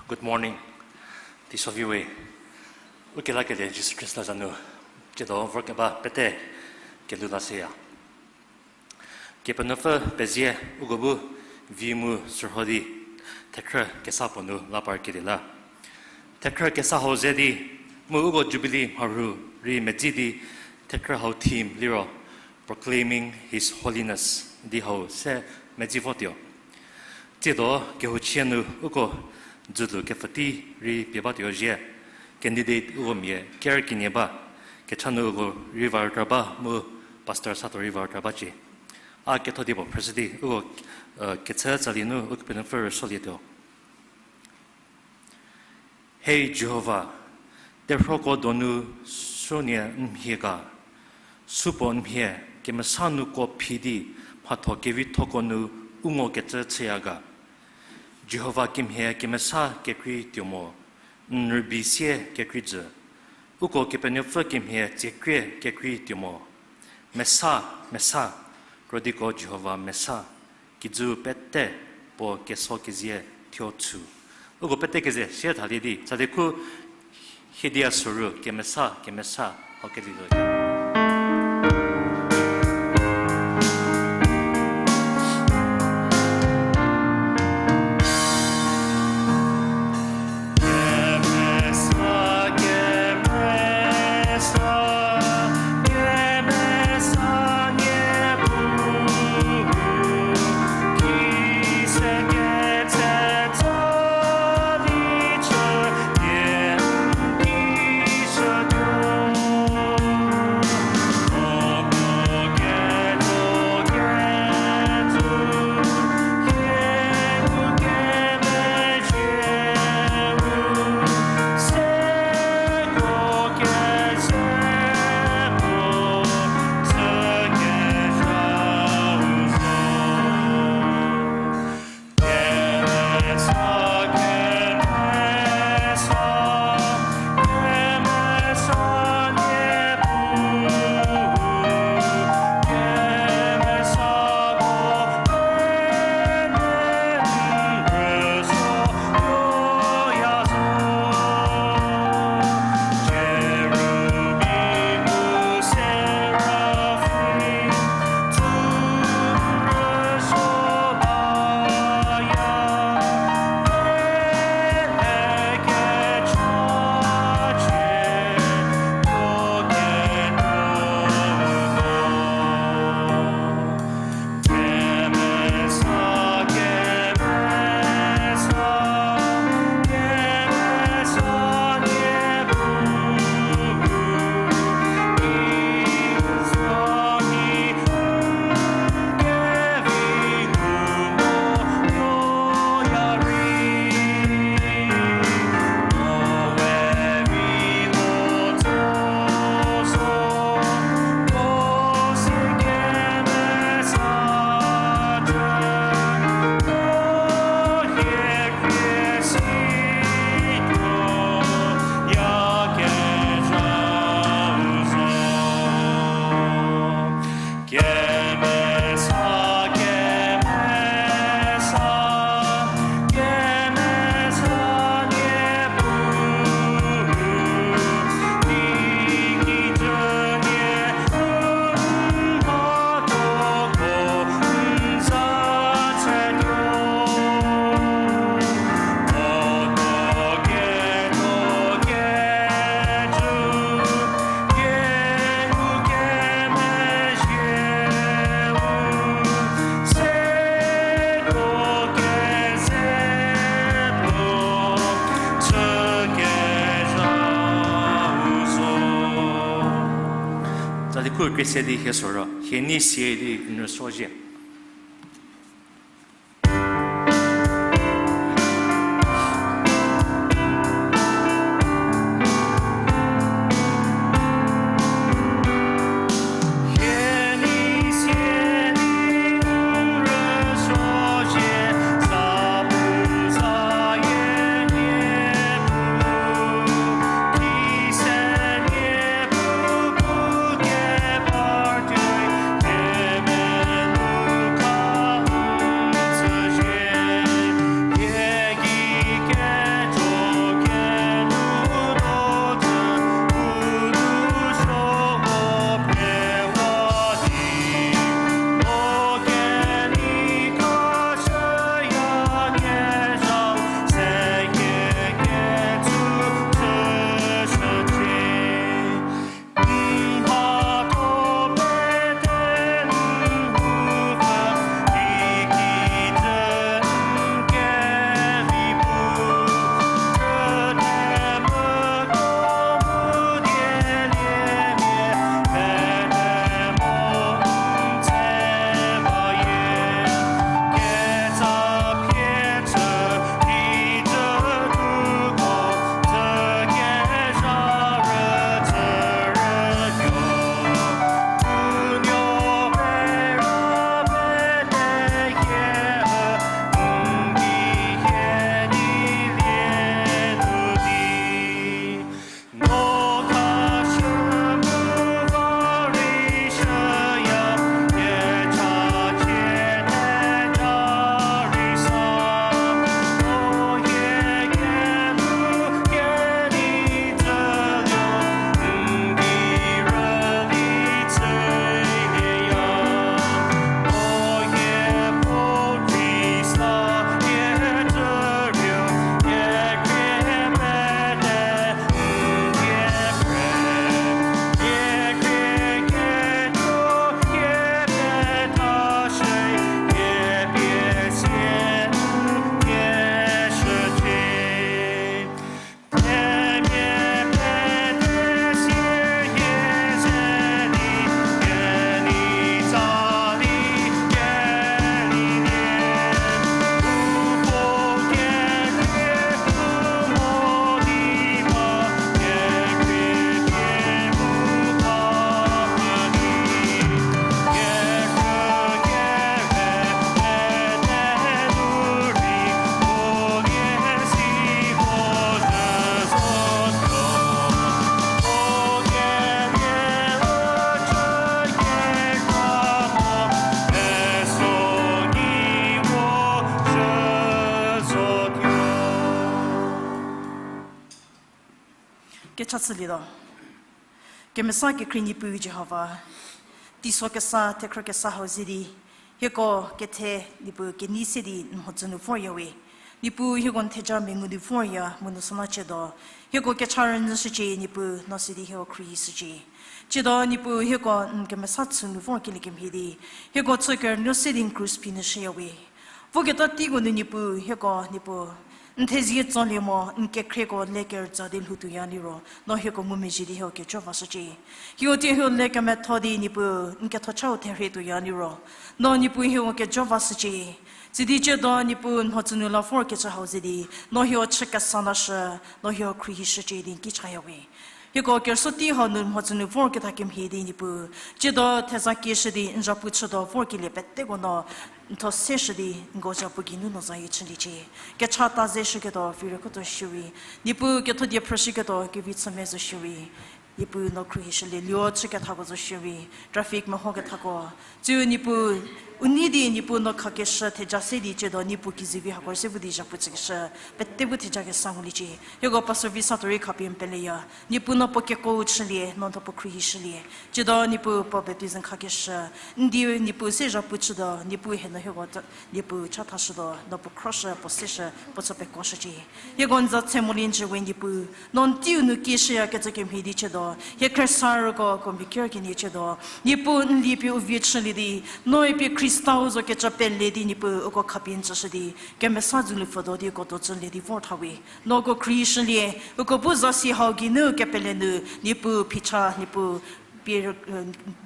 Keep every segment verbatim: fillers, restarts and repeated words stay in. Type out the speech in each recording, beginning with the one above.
Good morning. Teisovi we. Ukelakelie Jisu Khrista za nu, tsiedo vorkeba pete kelhou la seya. Kepenuopfü pezie, uko bu vi mu sürho di thekhrü kesa puo nu la parkelie la. Thekhrü kesa hau ze di mu uko Jubilee mharhü rei medzi di thekhrü hau theme liro Proclaiming His Holiness di hau se medzi votuo. Tsiedo kehouchie nu uko dzülu kepfütei rei pie batuo zhie, candidate uko mia ker kenie ba, kecha nu uko rei va rütra ba mu pastor sato rei va rütra ba cie. A ketho dipuo phrüshü di uko, eh, kechü tsali nu Ukepenuopfü rüsolietuo. Hei Jihova, terhuoko donu suonie n mhie ga, supuo n mhie kemesa nu kuo phi di mhatho kevithoko nu u ngokecü chüya ga. Jihova kemhie kemesa kekrei tuo mo, n rübei sie kekrei jü. Uko Kepenuopfü kemhie tsiekrie kekrei tuo mo. Mesa, mesa, krodiko Jihova mesa, kijü pete puo keso kezie thuo chü. Uko pete keze sie thalie di, tsali khu hiedia soru kemesa, kemesa, hau keli lo. Tsali khu krie se di hie soro, hie nei sie di n rüsuo zhie. Kecha chülietuo. Kemesa kekhrie Niepuu Jihova, teiso kesa, thekhrü kesa hau ze di, hieko kethe Niepuu kenei se di n mhodzü nu vorya we. Niepuu hieko n theja mengu di vorya mu n süna chütuo. Hieko kecha rünyüshücie Niepuu, no sidi hieko khruohishücie. Chütuo Niepuu hieko n kemesa chü nu vor kelie kemhie di, hieko chü kerünuo se di n krus phi nu shüya we. Voketa teiko nu Niepuu hieko Niepuu n thezie tsolie mo, n kekhrieko le kerütsa di lhou tuoya liro, no hieko ngumezhie di hieko kejo vashücie. Hieko tei hieko le kemetho di Niepuu n kethochau therhie tuoya liro, no Niepuu hieko kejo vashücie. Sidi chütuo Niepuu n mhodzü nu la vor kecü hau ze di, no hieko chü kesa lashü, no hieko khruohishücie di n ki chaya we. Hieko kerüsuo tei hau nu mhodzü nu vor ketha kemhie di Niepuu, chütuo theza kieshü di n zhapu chütuo vor kelie peteko no n thuo seshü di n ko zhapu geinu no zayie chüliecie. Kecha ta ze shüketuo, vire kuotuo shierei, Niepuu ketho die phrüshüketuo, kevi chü me zo shierei, Niepuu no khruohishülie, lio chü kethako zo shierei, traffic meho kethako. Tsiu Niepuu, u nei di Niepuu no khakeshü theja se di chütuo Niepuu kizivi hako se vo di zhapu chükeshü, pete bu theja kesa nguliecie. Hieko pastor vi sa tuorei khapie n peleya. Niepuu no puo kekuo chülie, no n thuo puo khruohishülie. Chütuo Niepuu puo baptism khakeshü, n di Niepuu se zhapu chütuo, Niepuu hie no hieko ta, Niepuu chathashütuo, no puo khroshü, puo seshü, puo chü pekuoshücie. Hieko n za tse molie njü we Niepuu, no n teiu nu kieshüyakecü kemhie di chütuo, hie khriesarüko ko mbi ker kenie chütuo, Niepuu n lie pie u vie chülie di, no-e pie Khristau zo kecü pele di Niepuu uko khapie n tsüshü di, kemesa dzülu pfütuo di uko dojülie di vor tha we. No uko khruohishülie, uko bu zasi hau geinu kepele nu, Niepuu phicha, Niepuu pie,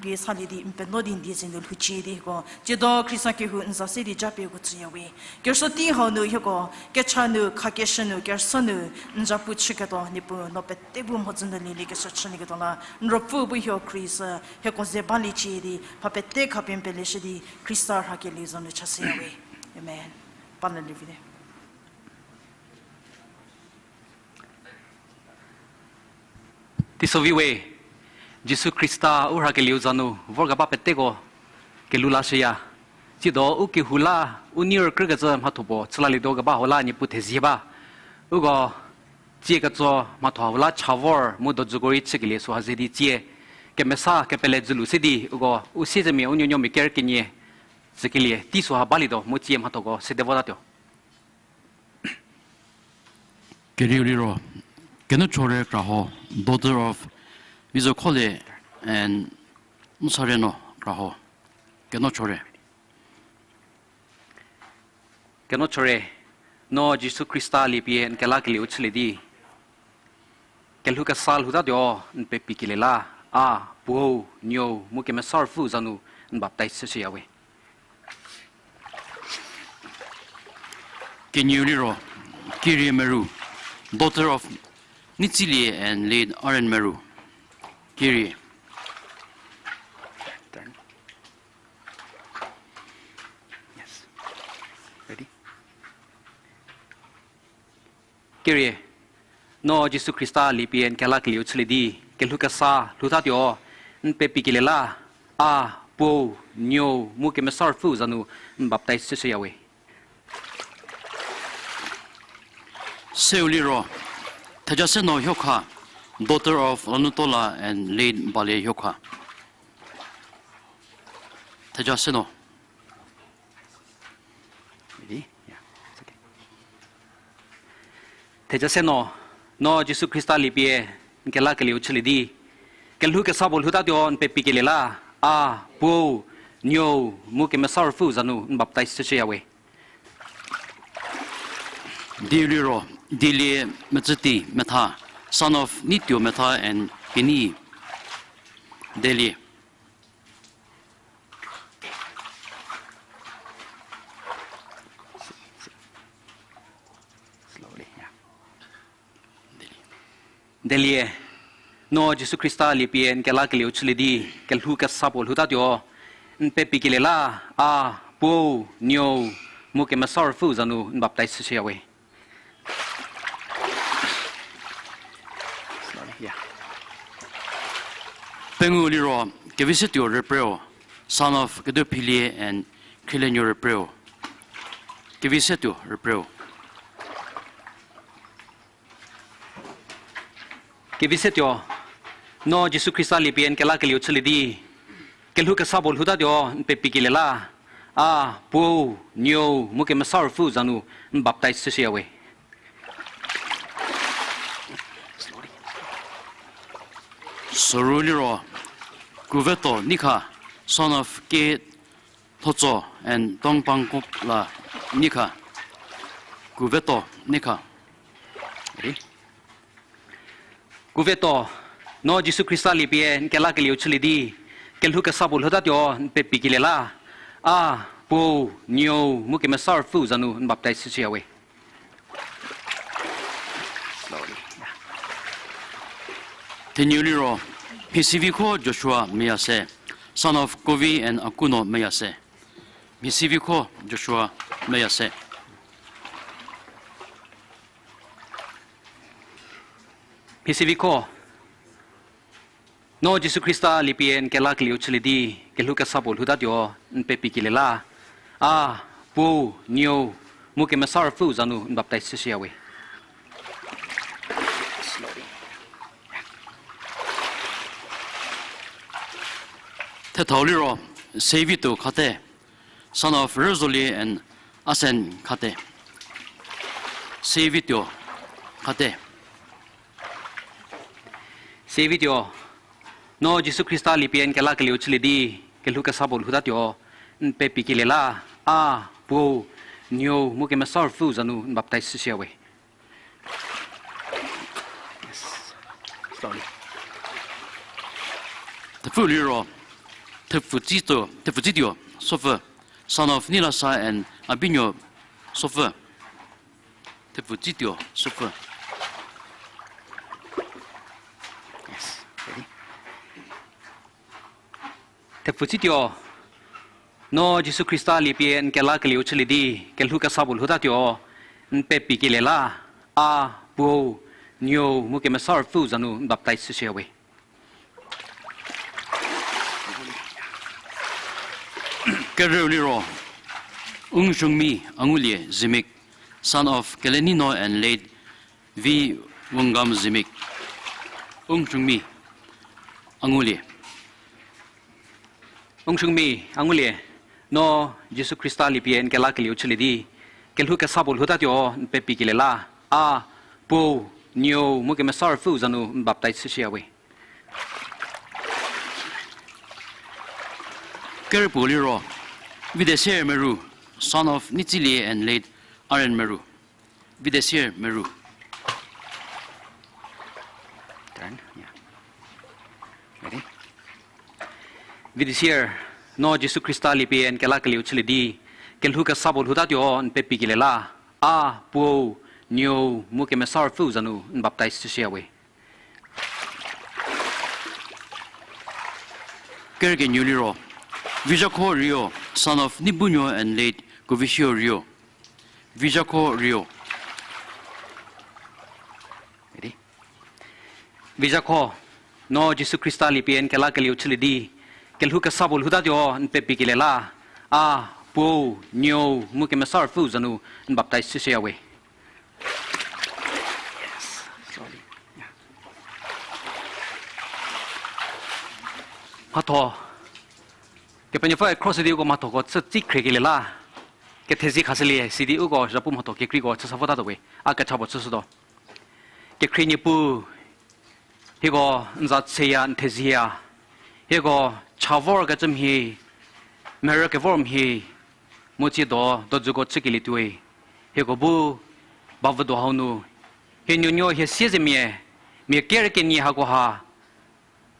pie salie di n penuo di n die ze nu lhoucie di hieko. Chütuo Khrista kehou n za se di japie uko tsüya we. Kerüsuo tei hau nu hieko, kecha nu, khakeshü nu, kerüsuo nu, n zhapu chüketuo Niepuu no pete bu mhodzü nu lieliekeshü chülieketuo la, n Ruopfü bu hieko khruohishü, hieko ze baliecie di, mha pete khapie n peleshü di, Khrista rhakelieu za nu chashüya we. Amen. Pale levide. Teisovi we, Jisu Khrista u rhakelieu za nu vorkeba peteko kelhou lashüya. Tsiedo u kehou la, u nei rükrükecü mhatho puo chülalietuo keba hau la Niepuu thezie ba. Uko tsie ketso mhatho hau la cha vor mu dojüko rei chükelie süha ze di tsie kemesa kepele dzülu se di uko u siezemia u nuonuomia ker kenie tsükelie tei süha balietuo mu tsie mhathoko sede votatuo. Kerieu liro, Kenuchore Kraho, daughter of Vizokholie and Musareno Kraho. Kenuchore. Kenuchore, no Jisu Khrista liepie n kelakelieu chülie di kelhou kesa lhoutatuo n pepikelie la, A, Puou, Nuou, mu Kemesa Ruopfü za nu n baptaiz chüshüya we. Kenieu liro, Kirie Meru, daughter of Nitsilie and late Aren Meru. Kirie. Kirie, no Jisu Khrista liepie n kelakelieu chülie di kelhou kesa lhoutatuo n pepikelie la, A, Puou, Nuou, mu Kemesa Ruopfü za nu n baptaiz chüshüya we. Seu liro, Thejaseno Hyokha, daughter of Lanutola and late Balie Hyokha. Thejaseno. Thejaseno, no Jisu Khrista liepie n kelakelieu chülie di kelhou kesa puo lhoutatuo n pepikelie la, A, Puou, Nuou, mu Kemesa Ruopfü za nu n baptaiz chüshüya we. Dieu liro, Dilie Metsüti Metha, son of Nituo Metha and Keni. Dilie. Dilie, no Jisu Khrista liepie n kelakelieu chülie di kelhou kesa puo lhoutatuo n pepikelie la, A, Puou, Nuou, mu Kemesa Ruopfü za nu n baptaiz chüshüya we. Pengou liro, Kevisetuo Rüpreo, son of Kedophilie and Khrielenuo Rüpreo. Kevisetuo Rüpreo. Kevi se tuo, no Jisu Khrista liepie n kelakelieu chülie di, kelhou kesa puo lhoutatuo n pepikelie la, A, Puou, Nuou, mu Kemesa Ruopfüu za nu n baptaiz chüshüya we. Soru liro, Kuveto Neikha, son of K. Thotso and Tongpangkok la Neikha. Kuveto Neikha. Kuveto, no Jisu Khrista liepie n kelakelieu chülie di, kelhou kesa puo lhoutatuo n pepikelie la, A, Puou, Nuou, mu Kemesa Ruopfüu za nu n baptaiz chüshüya we. Thenieu liro, Mhisivikho Joshua Meyase, son of Kovi and Akuno Meyase. Mhisivikho Joshua Meyase. Mhisivikho, no Jisu Khrista liepie n kelakelieu chülie di, kelhou kesa puo lhoutatuo n pepikelie la, A, Puou, Nuou, mu Kemesa Ruopfüu za nu n baptaiz chüshüya we. Thethau liro, Seivituo Khate, son of Rüzolie and Asen Khate. Seivituo Khate. Seivituo, no Jisu Khrista liepie n kelakelieu chülie di, kelhou kesa puo lhoutatuo n pepikelie la, A, Puou, Nuou, mu Kemesa Ruopfüu za nu n baptaiz chüshüya we. Thepfü liro, Thepfü Tsituo, Thepfü Tsituo Sopfü, son of Neilasa and Abinuo Sopfü. Thepfü Tsituo Sopfü. Thepfü Tsituo, no Jisu Khrista liepie n kelakelieu chülie di, kelhou kesa puo lhoutatuo n pepikelie la, A, Puou, Nuou, mu Kemesa Ruopfüu za nu n baptaiz chüshüya we. Kerüu liro, Ungshungmi Angulie Zimik, son of Kelenino and late V. Wungam Zimik. Ungshungmi Angulie. Ungshungmi Angulie, no Jisu Khrista liepie n kelakelieu chülie di, kelhou kesa puo lhoutatuo n pepikelie la, A, Puou, Nuou, mu Kemesa Ruopfüu za nu n baptaiz chüshüya we. Kerüpuo liro, Videsier Meru, son of Neitsilie and late Aren Meru. Videsier Meru. Videsier, no Jisu Khrista liepie n kelakelieu chülie di, kelhou kesa puo lhoutatuo n pepikelie la, A, Puou, Nuou, mu Kemesa Ruopfüu za nu n baptaiz chüshüya we. Kerükenieu liro, Vizhakho Rio, son of Neibunuo and late Kovishio Rio. Vizhakho Rio. Vizhakho, no Jisu Khrista liepie n kelakelieu chülie di, kelhou kesa puo lhoutatuo n pepikelie la, A, Puou, Nuou, mu Kemesa Ruopfüu za nu n baptaiz chüshüya we. Mhatho. Kepenuopfü cross di uko mhathoko chü tsi khriekelie la. Kethezie khashülie sidi uko zhapu mhatho kekreiko chüsa votatuo we. A kecha puo chüshütuo. Kekhrie Niepuu, hieko n za tseya n thezieya. Hieko cha vorkecü mhie, merü kevor mhie, mu tsiedo dojüko chükelie tuoi. Hieko bu bavüdo hau nu, hie nuonuo hie siezemia, mia ker kenie hakoha,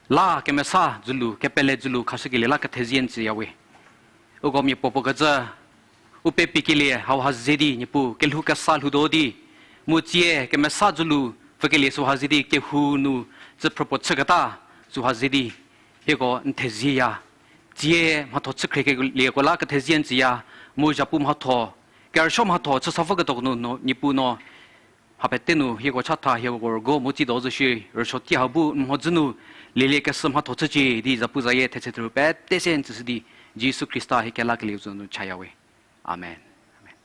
la kemesa dzülu, kepele dzülu khashükelie la kethezie n tsüya we. Uko mia puopuo kecü, u pepikelie hauha ze di Niepuu, kelhou kesa lhoutuo di, mu tsie kemesa dzülu pfükelie süha ze di, kehou nu tsüphrüpuo chüketa süha ze di, hieko n thezieya. Tsie mhatho chükhriekelie ko la kethezie n tsüya, mu zhapu mhatho, kerüsuo mhatho chüsa voketuo nu no, Niepuu no, ha pete nu hieko chatha hieko rügo mu tsido zhü shi rüsuo tie ha bu n mhodzü nu, lieliekeshü mhatho chücie di zapuzayie thetse thuru pete se n tsüshü di, Jisu Khrista hie kelakelieu za nu chaya we. Amen. Amen.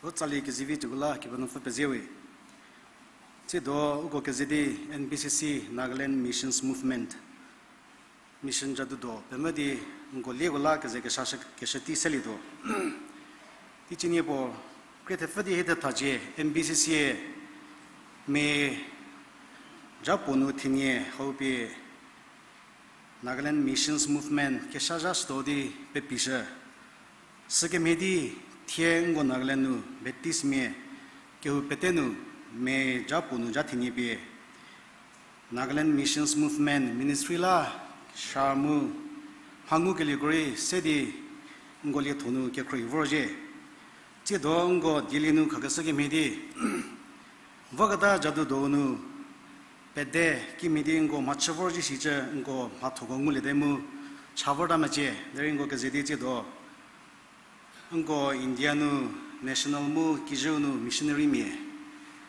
U tsali kezivi cüko la Kepenuopfü peziewe. Tsiedo uko keze di N B C C, Nagaland Missions Movement, mission jadu do pemvü di nko lieko la keze keshü, keshü tei selietuo. Teicie nie puo, krie thepfü di hie thethacie, N B C C-e me japuo nu thenie hau pie Nagaland Missions Movement kesha zha shütuo di pepishü. Sükemhie di thie nko Nagaland nu Baptistmia kehou pete nu me japuo nu ja thenie pie Nagaland Missions Movement ministry la sha mu mha ngukelieko rei se di nko lietho nu kekhruohi vorzhie. Tsiedo nko dielie nu khakeshü kemhie di voketa jadu donu pede kimhie di nko mhachü vorzhie shicü nko mhathoko nguliete mu cha vorta mecie, derei nko keze di tsiedo nko India nu national mu kijüu nu missionarymia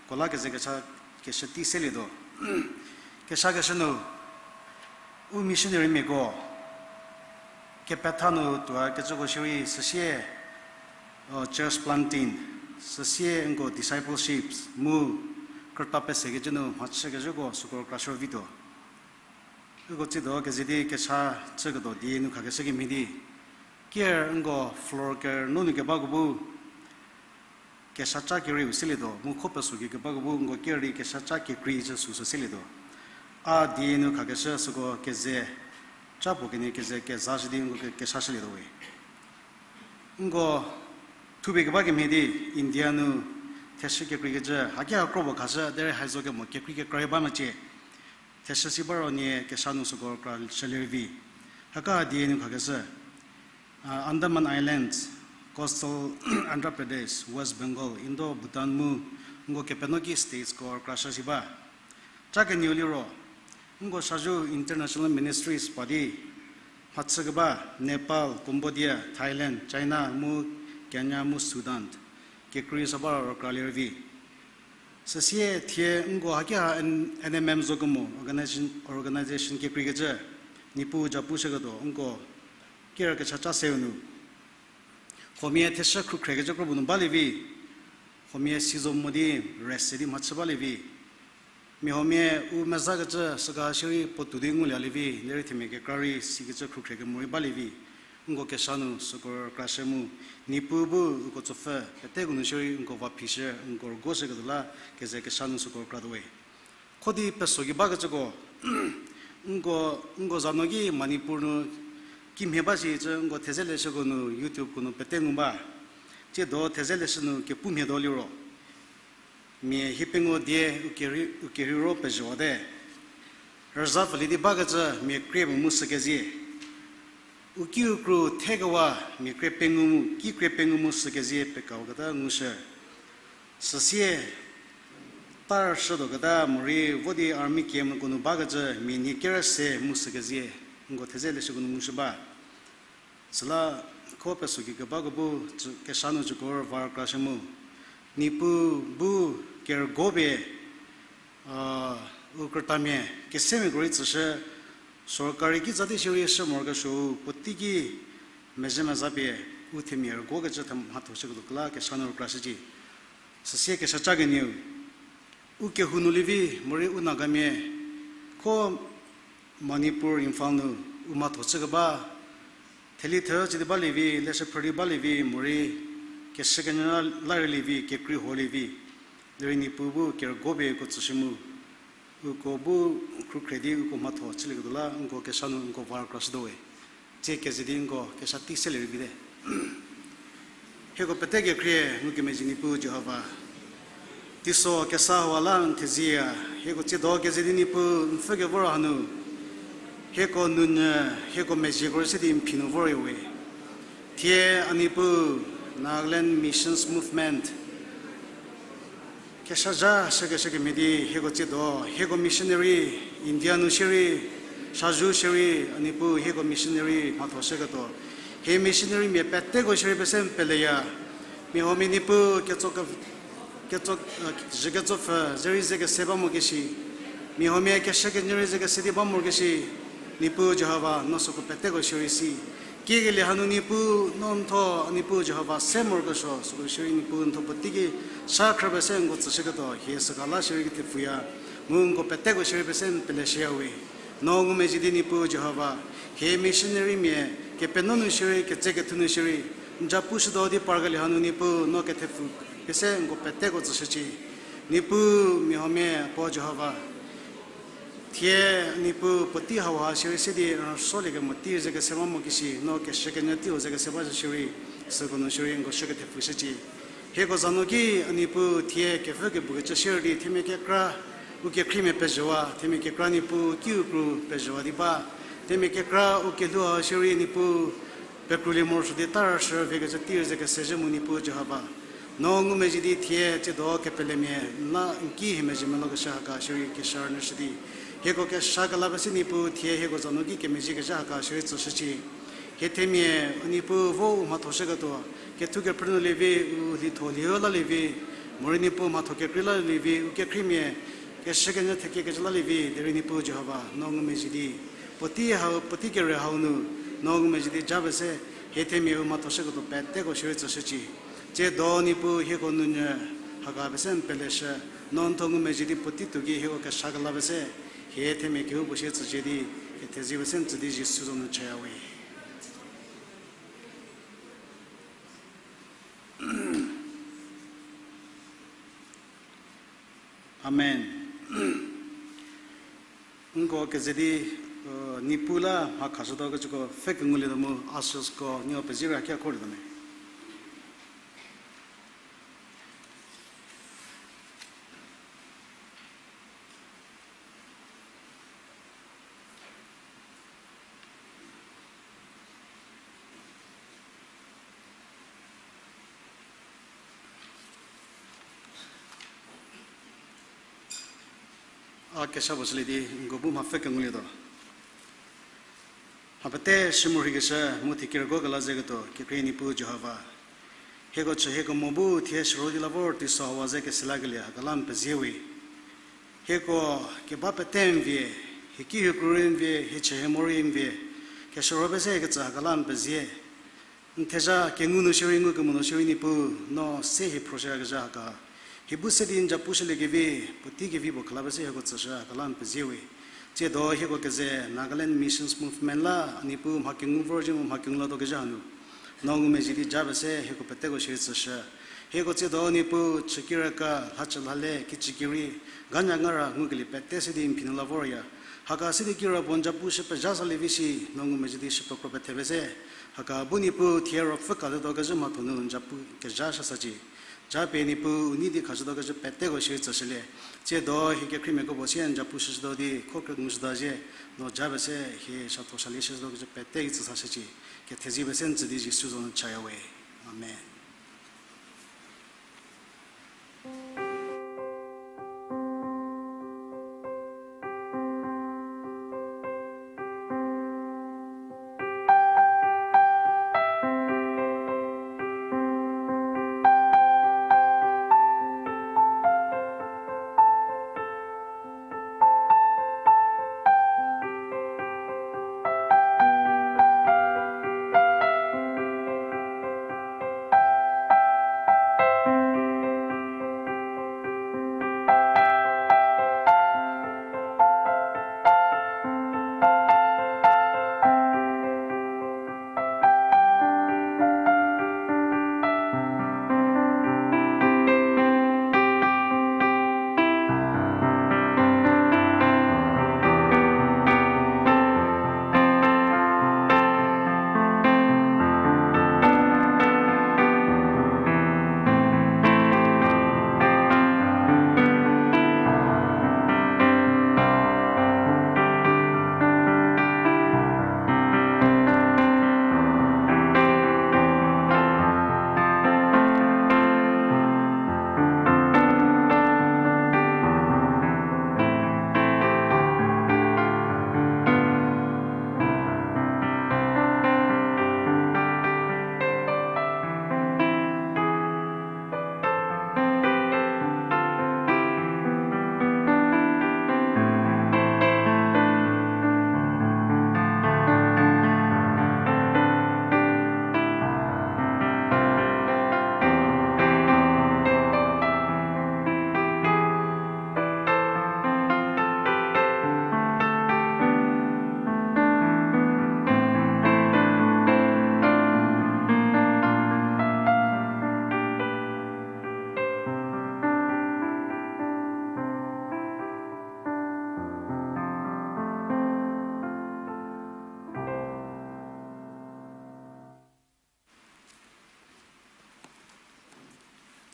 ko la keze kecha, keshü tei selietuo. Keshakeshü nu, u missionarymiako kepetha nu tuo kecüko shierei süsie church planting, süsie nko discipleship mu krüta pesekecü nu mhachükecüko süko krashü vituo. Uko tsiedo keze di kecha chüketuo die nu khakeshü kemhie di, ker nko floor kerünuo nu kebako bu kesha ca kerieu selietuo, mu kho peso ki kebako bu nko ker di kesha ca kekreicü süsü selietuo. A die nu khakeshü süko keze ca puo kenie keze kezashü di nko ke, keshashülietuo we. Nko thupie keba kemhie di India nu theshü kekreikecü haki ha kro puo khashü derei haizo kemo kekrei kekra rei ba mecie. Theshü si ba ro nie kesha nu süko krashülie rei vi. Haka die nu khakeshü, Andaman Islands, Coastal Andhra Pradesh, West Bengal, Indo, Bhutan mu nko kepenoki statesko krashü si ba. Ca kenieu liro, nko shazhu international ministries pa di mhachükeba Nepal, Cambodia, Thailand, China mu Kenya mu Sudan kekrei sa ba ro kralie rei vi. Süsie thie nko haki ha N-, N M M zo kemo organization, organization kekreikecü, Niepuu japu shüketuo nko ker kecha ca seu nu huomia theshü khrükhrekecü kro puo nu balie vi, huomia si zo mo di rest se di mhachü balie vi. Mia huomia u mezakecü süka shierei puotou di ngulie lie vi, derei themia kekra rei sikecü khrükhrekemo rei balie vi. Nko kesha nu süko krashü mu, Niepuu bu uko tsopfü peteko nu shierei nko va phishü, nko rüguoshüketuo la keze kesha nu süko kratuo we. Kho di peso ki bakecüko, nko, nko za no ki Manipur nu kimhie ba shicü nko theze leshüko nu YouTube ko nu pete ngu ba. Tsiedo theze leshü nu kepumhie tuo liro, mia hiepengou die u kerhei, u kerheiro pezhüwate. Rüza pfülie di bakecü mia krie mu mu sü kezie. U kiu kru thekewa mia krie pengou mu, ki krie pengou mu sü kezie pekawaketa ngushü. Süsie, tarshütuoketa morei vo di army campko nu bakecü mia nie kerü se mu sü kezie, nko theze leshüko nu ngushü ba. Süla kho peso ki kebako bu, kesha nu cüko var krashü mu, Niepuu bu kerügo pie, u krütamia kesemiako rei tsüshü, sorkari kitsa di shierei shü morokesuou puotei ki mezhü meza pie u themia rüguokecü the mhatho shüketuo kela kesha nu krashücie. Süsie kesha ca kenieu, u kehou nu lievi morei u Nagamia kho Manipur, Imphal nu u mhatho chükeba, theli thü chü di balie vi, leshü phrü di balie vi morei keshü kenyü la rei lievi, kekrei huo lievi, derei Niepuu bu kerügo pie uko tsüshü mu, uko bu khrükhre di uko mhatho chülieketuo la nko kesha nu nko var krashütuo we. Tsie keze di nko kesha tei selie rei vite. Hieko pete kekhrie ngukemezhie Niepuu Jihova, teiso kesa hau la n thezie ya. Hieko tsiedo keze di Niepuu n pfhü kevor hanu, hieko nounyü, hieko mezhieko rei se di n phi nu vor we. Thie a Niepuu, Nagaland Missions Movement kesha zha shükeshü kemhie di hieko tsiedo, hieko missionary, India nu shierei, shazhu shierei, a Niepuu hieko missionary mhatho shüketuo. Hie missionarymia peteko shierei pese n peleya. Mia huomia Niepuu ketso ke, ketso, zhü ketsopfü ze rei ze kese ba mo keshi, mia huomia keshü kenyü rei ze kese di ba mo keshi, Niepuu Jihova, no süko peteko shierei si. Kiekelie hanu Niepuu, no n thuo a Niepuu Jihova se morokesuo, süko shierei Niepuu n thuo puotei ki sa khrüpie se nko tsüshüketuo, hie süka la shierei kethepfuya, mu nko peteko shierei pie se n peleshüyawe. No ngumezhie di Niepuu Jihova, hie missionarymia, kepenuo nu shierei, ketsekethu nu shierei, n zapushütuo di parkelie hanu Niepuu, no kethepfu pie se nko peteko tsüshücie. Niepuu mia huomia puo Jihova, thie Niepuu puotei hauha shierei se di rüsuolie kemo tei ze kese ba mo kishi, no keshükenyü teiu ze kese ba shierei, süko nu shierei nko shü kethepfushücie. Hieko za nu ki a Niepuu thie kevü kebukecü shierei di themia kekra u kekhriemia pezhüwa, themia kekra Niepuu kiu kru pezhüwa di ba, themia kekra u kelhou ha shierei Niepuu pekrulie morosuo di tarashü viekecü tei ze kesezhü mu Niepuu Jihova, no ngumezhie di thie tsiedo kepelemia n la n ki hie mezhie melokeshü haka shierei keshü rünyüshü di, hieko kesa kelapie se Niepuu thie hieko za nu ki kemezhiekezha haka shierei tsüshücie. Hie themia u Niepuu vo u mhathoshüketuo, kethu kephrü nu lievi, u lietho lieu lalievi, morei Niepuu mhatho kekrei lalievi, u kekhriemia keshükenyü thekiekecü lalievi, derei Niepuu Jihova, no ngumezhie di puotei hau, puotei kere hau nu, no ngumezhie di japie se, hie themia u mhathoshüketuo peteko shierei tsüshücie. Tsiedo Niepuu hieko nounyü haka pie se n peleshü, no n thuo ngumezhie di puotei tuo ki hieko kesa kelapie se, hie themia kehoupuo shie tsücie di, hie thezie pie se n tsü di Jisu za nu chayawe. Amen. Nko keze di, Niepuu la mha khashütuo kecüko pfhe kengulietuo mu ushersko nieko pezie rei a ki a khorlietuo me. A kesa puo shülie di nko bu mha pfhe kengulietuo. Mha pete shü morheikeshü mu thie kerügo kela zeketuo kekhrie Niepuu Jihova, hieko chü hieko mo bu thie shürho di la vor teiso hawa ze kese lakelie haka la n pezie we. Hieko keba pete n vie, hie ki hie kru rei n vie, hie chü hie mo rei n vie, keshürho pie se ketsü haka la n pezie. N thezha kengu nu shierei ngukemo nu shierei Niepuu, no se hie phroshüyakezha haka, hie bu se di n zapushüliekevi, puotei kevi puo kela pie se hieko tsüshü haka la n pezie we. Tsiedo hieko keze Nagaland Missions Movement la a Niepuu mha kengu vor zhie mu mha kengu latuokezha hanu, no ngumezhie di japie se hieko peteko shierei tsüshü. Hieko tsiedo Niepuu chü kiraka lhachü lhale kicükirei, ganya ngara ngukelie pete se di n phi nu la vorya. Haka se di kirapuo n zapushü pezha salie vi shi, no ngumezhie di shü pekro pethepie se, haka bu Niepuu thie ruopfü katuotuo kezhü mhatho nu n zapu kezha shü sacie. Japie Niepuu u nei di khashütuo kezhü peteko shierei tsüshülie. Tsiedo hie kekhriemiako puo sie n zapushüshütuo di kho krengushüta zhie, no japie se hie satho salie shütuo kezhü pete ki tsü sashücie. Kethezie pie se n tsü di Jisu za nu chayawe. Amen.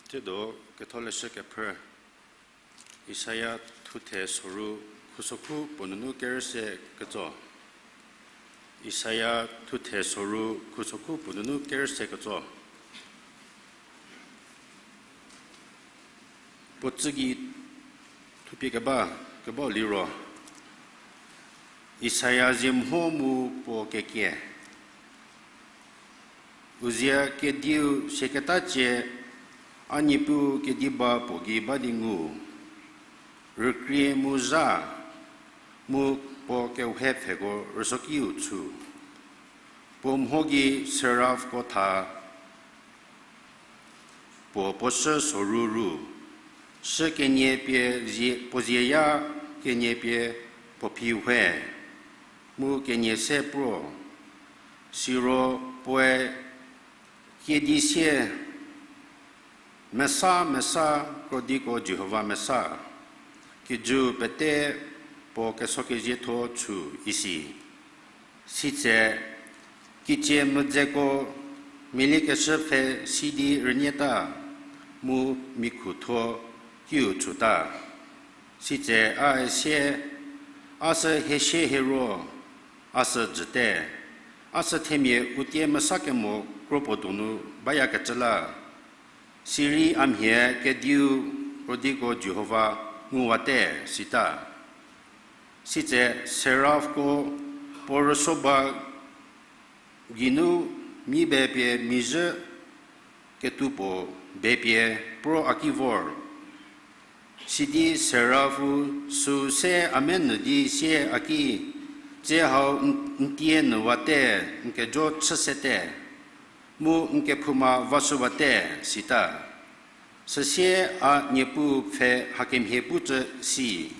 Tsiedo ketholeshü kephrü, Isaia thuthe soru khusokhu puo nunu kerüse ketso. Isaia thuthe soru khusokhu puo nunu kerüse ketso. Puo tsü gei thupie keba, kebau liro, Isaia zie mho mu puo kekie. Uzia kediu siaketa cie, a Niepuu kediba puo gei ba di ngu, rükrie mu zha, mu puo kehou pfheko rüsokiu tshu. Puo mho gei seraphko tha, puo puo shü soru ru, shü kenie pie zie, puo zieya kenie pie puo phi we, mu kenie se pro, siro puoe kiedi sie, Mesa, mesa, krodiko Jihova mesa, kijü pete puo kesokezietho chü isi. Sitse, kicie medzeko mialiekeshü pfhe sidi rünieta, mu mikhutho kiu chüta. Sitse a sie, a sü hesie hero, a sü jüte, a sü themia u tie mesa kemo kro puo donu bayakecü la, sirei a mhie kediu krodiko Jihova nguwate, sita. Sitse seraphko puo rüso ba geinu mi be pie mizhü ketuo puo be pie pro a ki vor. Sidi seraphu süu se a menyü di sie a ki, Tsie hau n-, n tie nyüwate, n kejo chü sete, mu n kephouma vashüwate, sita. Süsie a Niepuu pfhe hakemhie pucü si.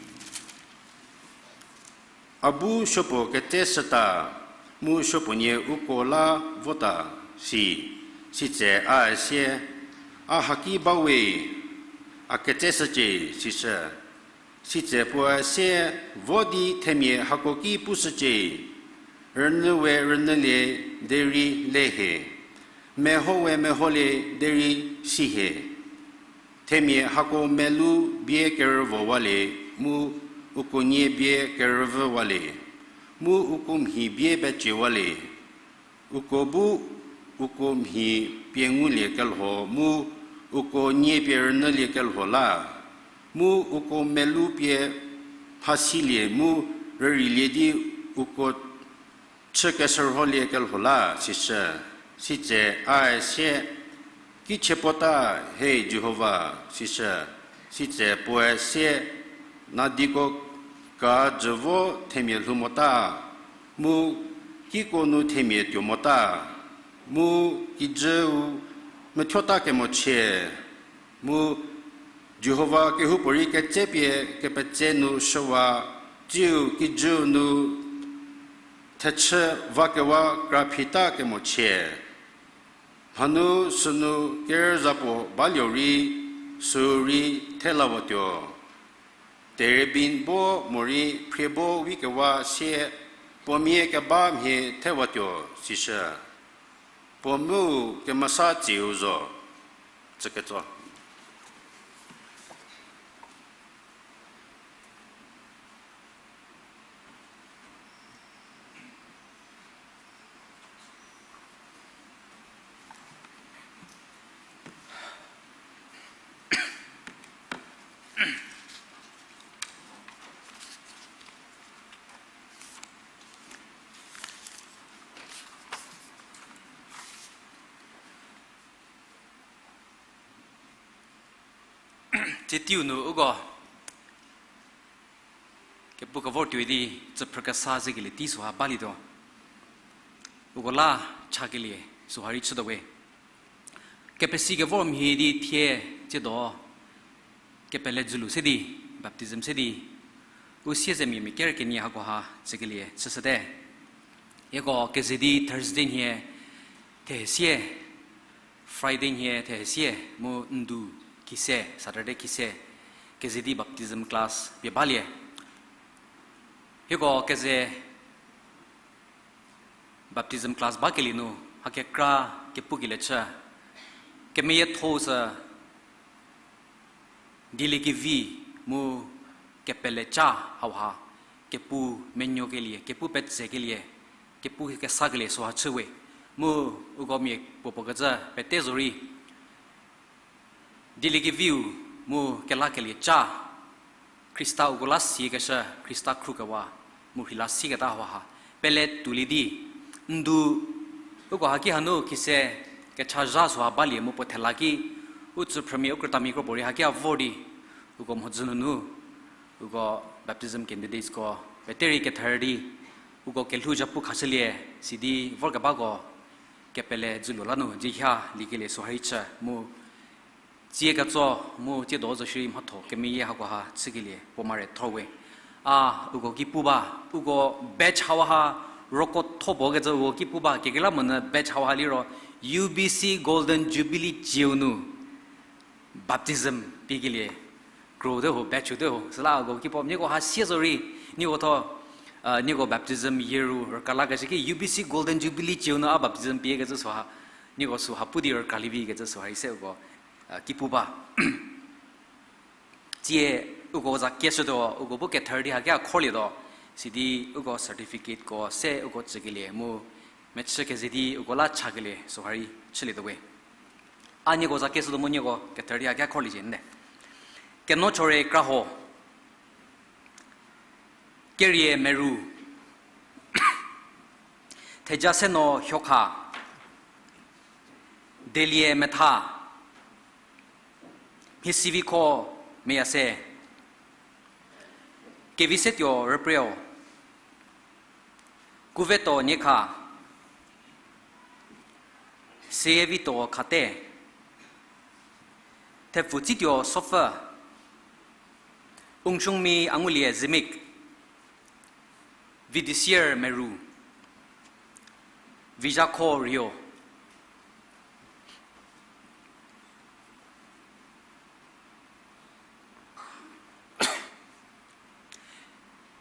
A bu supuo ketseshüta, mu supuo nie uko la vota, si. Sitse a sie, A haki bawe, a ketseshücie, sishü. Sitse puoe sie, Vo di themia hako ki pushücie, rünyü we rünyülie derei le hie, meho we meholie derei si hie. Themia hako melu bie kerüvowalie, mu uko nie bie kerüvüwalie, mu uko mhi bie peciewalie. Uko bu uko mhi pie nguliekelho, mu uko nie pie rünyüliekelho la, mu uko melu pie mhasilie mu rüreilie di uko chü keshürholiekelho la, sishü. Sitse a sie, Kichie puota, he Jihova, sishü. Sitse puoe sie, Nadiko ka jü vo themia lhou mota, mu kiko nu themia tuo mota, mu kijüu methuota kemochie, mu Jihova kehoupuorei ketsepie kepetse nu shüwa, tsiu kijüu nu thechü vakewa kra phita kemochie. Mhanu sünu kerüzapuo baluorei, sürei thelawatuo. Terebin bo morei phrie bo wikewa sie puo mia keba mhie thewatuo, sishü. Puo mu kemesa tsiu zo, tsüketso. Tsie teiu nu uko kepu kevor tuoi di, tsüphrü kesa zekelie tei süha balietuo. Uko la chakelie süha rei chütuo we. Kepesi kevor mhie di thie tsiedo kepele dzülu se di, baptism se di, u siezemia mia ker kenie hakoha tsükelie chüshüte. Hieko keze di Thursday nhie thehesie, Friday nhie thehesie, mu ndu khise, Saturday khise, keze di baptism class pie balie. Hieko keze baptism class bakelie nu, hakekra kepukelie chü. Kemeyietho sü Dieliekevi mu kepeleca hauha, kepu menuokelie, kepu petsekelie, kepu kesakelie süha chüwe. Mu uko mia puopuo kecü pete zorei, Dieliekeviu mu kelakelie ca, Khrista uko la siekeshü, Khrista khrukewa, mu rheila sieketa hauha, pele tuolie di, ndu, uko haki hanu khise kechazha süha balie mu puo thela ki, u tsüphrümia u krütamia kropuorei haki a vor di, uko mhodzü nunu, uko baptism candidatesko, pete rei kether di, uko kelhou zhapu khashülie, sidi vorkebako, kepele dzülu la nu, dzihia liekelie süha rei chü, mu, tsie ketso, mu tsie do zo shierei mhatho, kemeyie hakoha chükelie, puo mare thor we. A, uko ki pu ba, uko batch hauha, roko tho puo kecü uko ki pu ba, kekreilamonyü batch hauha liro, U B C Golden Jubilee cieu nu, baptism piekelie, kro te ho, batch te ho, süla uko ki pu, nieko ha sie zorei, nieko tho, a, nieko baptism year ru rüka lakeshü ki U B C Golden Jubilee cieu nu a baptism pie kecü süha, nieko süha pu di rükalie vi kecü süha rei se uko, a, ki pu ba. Tsie uko za kieshütuo, uko bu kether di haki a khorlietuo, sidi uko certificateko se uko tsükelie mu mechü keze di uko la chakelie süha rei chülietuo we. A nieko za kieshütuo mu nieko kether di haki a khorliecie nde. Kenochore kraho. Kerie meru. Theja seno hiokha. Delie metha. Mhisivikho meyase. Kevi setuo rüpreo. Kuvetuo niekha. Seyevituo khate. Thepfu tsituo sopfü. Ungshungmi angulie zimik. Vidisier meru. Vizhakho rio.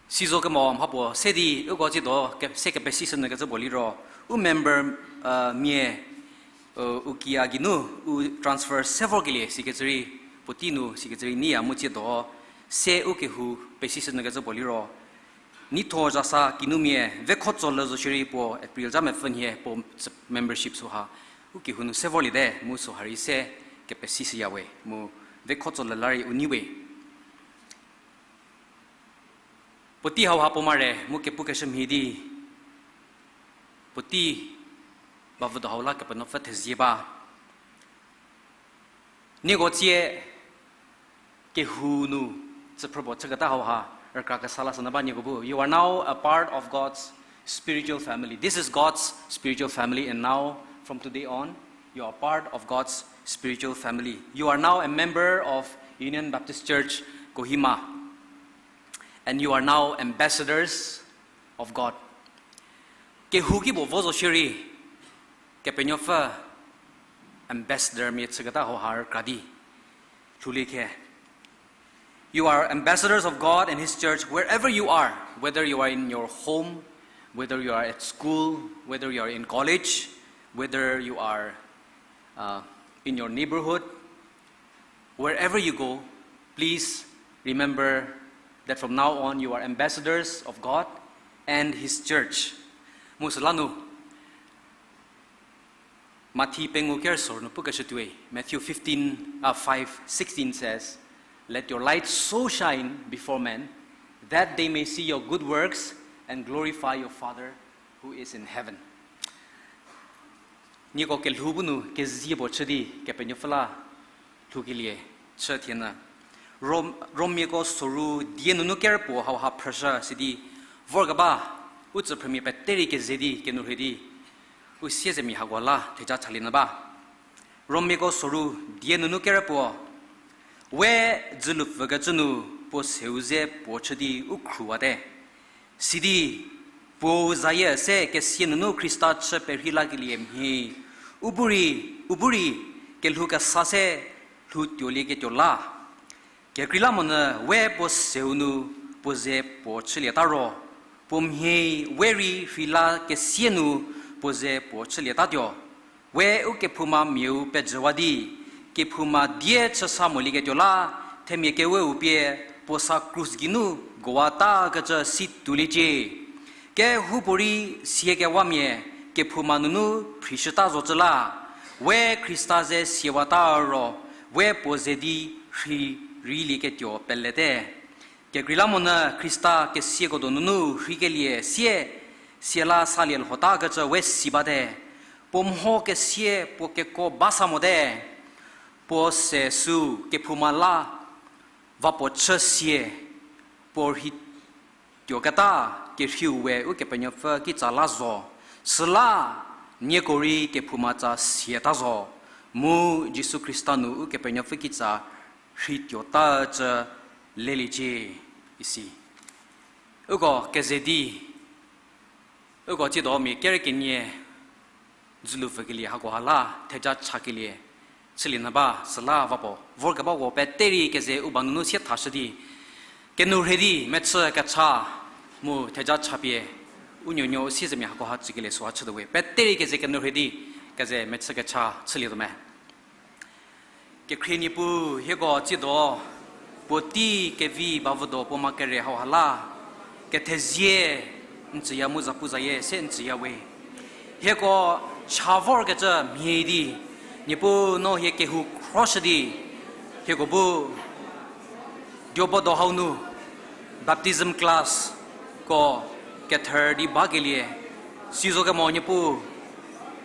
Sizo kemo mhapuo se di uko tsiedo ke-, se kepesishünyü kecü puo liro, u member, mia, u kia geinu, u transfer se vorkelie sikecü rei, puotei nu sikecü rei niya mu tsiedo, se u kehou pesishünyü kecü puo liro, Neitho Zhasa kinumia Vekhotso lü zo shierei puo April zha mepfü nhie puo membership süha, u kehou nu se vorliete mu süha rei se kepesishüya we mu Vekhotso lü la rei u nei we. Puotei hauha puo mare mu kepukeshü mhie di, puotei bavüdo hau la Kepenuopfü thezie ba. Nieko tsie kehou nu tsüphrüpuo chüketa hauha rükra kesa la sünyü ba nieko bu. You are now a part of God's spiritual family. This is God's spiritual family, and now, from today on, you are part of God's spiritual family. You are now a member of Union Baptist Church Kohima, and you are now ambassadors of God. Kehou ki puo vo zo shierei, Kepenuopfü ambassador mia chüketa hauha rükra di lhoulie khe. You are ambassadors of God and His church wherever you are, whether you are in your home, whether you are at school, whether you are in college, whether you are, uh, in your neighborhood, wherever you go, please remember that from now on you are ambassadors of God and His church. Mu süla nu, Mathi pengou kerüsuo nu pukeshü tuoi, Matthew fifteen, uh, five sixteen says, "Let your light so shine before men, that they may see your good works and glorify your Father who is in heaven." Nieko kelhou bu nu kezie puo chü di Kepenuopfü la lhoukelie chü thie nyü. Rom-, Romiako soru die nunu kerüpuo hauha phrüshü sidi vorkeba, u tsüphrümia pete rei keze di kenou rhei di, u siezemia hako la theja chalie nyü ba. Romiako soru die nunu kerüpuo, we dzülupfükecü nu puo seu ze puo chü di u khruwate. Sidi, puou zayie se kesia nunu Khrista chü perhei lakelie mhie, u bu rei, u bu rei, kelhou kesa se lhou tuolieketuo la. Kekreilamonyü we puo seu nu puo ze puo chülieta ro, puo mhie we rei rheila kesia nu puo ze puo chülietatuo. We u kephouma miau pejüwa di, kephouma die chüsa molieketuo la, themia keweu pie puo sa krus geinu gowatakecü si tuoliecie. Kehoupuorei siekewamia kephouma nunu phrishüta zocü la, we Khrista ze siawata ro, we puo ze di rhei reilieketuo pelete. Kekreilamonyü Khrista kesiako donu rheikelie sie, siala salie lhotakecü we si bate. Puo mho kesie puo keko ba sa mote. Puo se sü kephouma la va puo chü sie, puo rhei tuoketa kerheiu we Ukepenuopfü kitsa la zo. Süla nieko rei kephouma tsa siata zo, mu Jisu Khrista nu Ukepenuopfü kitsa rhei tuotacü leliecie, isi. Uko keze di, uko tsiedo mia kere kenie dzülu pfükelie hakoha la theja chakelie chülie nyü ba, süla va puo vorkebako pete rei keze u ba nunu sie thashü di, kenourhei di mechü kecha mu theja chapie u nuonuo u siezemia hakoha tsükelie süha chütuo we. Pete rei keze kenourhei di keze mechü kecha chülietuo me. Kekhrie Niepuu, hieko tsiedo puotei kevi bavüdo puo ma kere hauha la kethezie n tsüya mu zapuzayie se n tsüya we. Hieko cha vorkecü mhie di, Niepuu no hie kehou khroshü di, hieko bu diobodo hau nu baptism class ko kethür di bakelie sizo kemo Niepuu,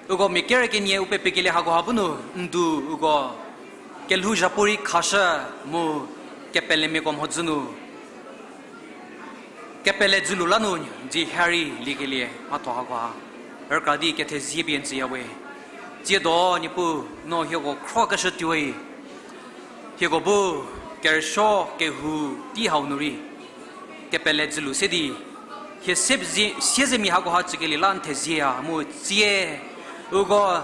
uko mia kere kenie u pepikelie hakoha bu nu n du uko kelhou zhapu rei khashü mu kepelemiako mhodzü nu kepele dzülu la nu dzie ha rei liekelie mhatho hakoha rükra di kethezie pie n tsüya we. Tsiedo Niepuu no hieko khrokeshü tuoi. Hieko bu kerüsuo kehou tei hau nu rei kepele dzülu se di hie siezemia hakoha tsükelie la n thezieya mu tsie uko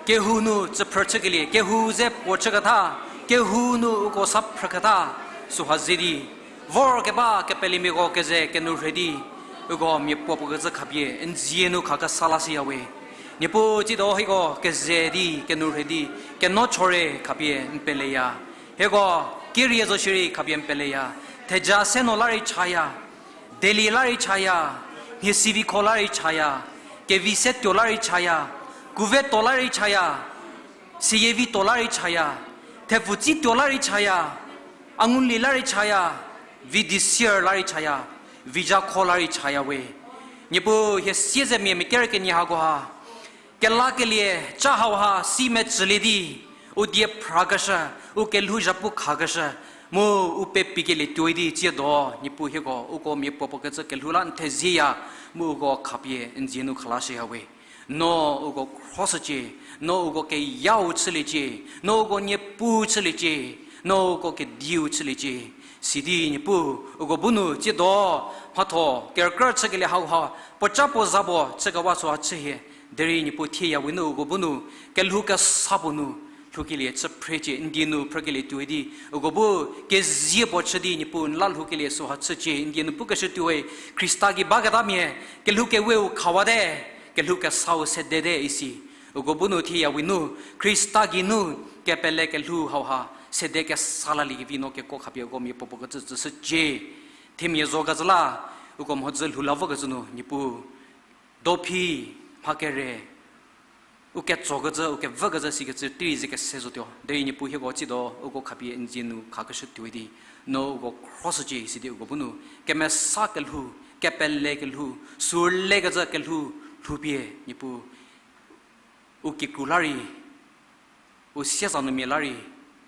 kehou nu tsüphrü chükelie, kehou ze puo chüketha, kehou nu uko sa phrüketha süha ze di vorkeba kepelemiako keze kenourhei di uko miapuopuo kecü khapie n dzie nu khakesa lashüya we. Niepuu tsiedo hieko keze di kenourhei di kenochore khapie n peleya. Hieko kerie zo shierei khapie n peleya. Theja se no la rei chaya, deli la rei chaya, mhie siviko la rei chaya, kevi se tuo la rei chaya, kuvetuo la rei chaya, seyievi tuo la rei chaya, thepfutsi tuo la rei chaya, angulie la rei chaya, vi di sier la rei chaya, vi zhakho la rei chaya we. Niepuu hie siezemia mia kere kenie hakoha kelakelie cha hauha si mecülie di, u die phrakeshü, u kelhou zhapu khakeshü mu u pepikelie tuoi di tsiedo Niepuu hieko uko miapuopuo kecü kelhou la n thezieya mu uko khapie n dzie nu khalashüya we. No uko khrüshücie, no uko keyau chüliecie, no uko Niepuu chüliecie, no uko kediu chüliecie. Sidi Niepuu uko bu nu tsiedo mhatho kerükrü chükelie hauha puoca puo za puo chükewa süha chühie. Derei Niepuu thieya we nu uko bu nu kelhou kesa puo nu lhoukelie chü phrecie, n die nu phrükelie tuoi di uko bu kezie puo chü di Niepuu n la lhoukelie süha chücie, n die nu pukeshü tuoi. Khrista gei baketamia kelhou keweu khawate, kelhou kesau sedete isi. Uko bu nu thieya we nu Khrista geinu kepele kelhou hauha sede kesa laliekevi no kekuo khapie uko miapuopuo kecü tsüshücie. Themia zo kecü la uko mhodzü lhou la vokecü nu Niepuu dophi mha kere u ketsokecü, u kevükecü sikecü tei rei ze kese zotuo. Derei Niepuu hieko tsiedo uko khapie n dzie nu khakeshü tuoi di no uko khrüshücie sidi uko bu nu kemesa kelhou, kepele kelhou, sürlekecü kelhou lhoupie Niepuu u kikru la rei, u sieza nu mia la rei,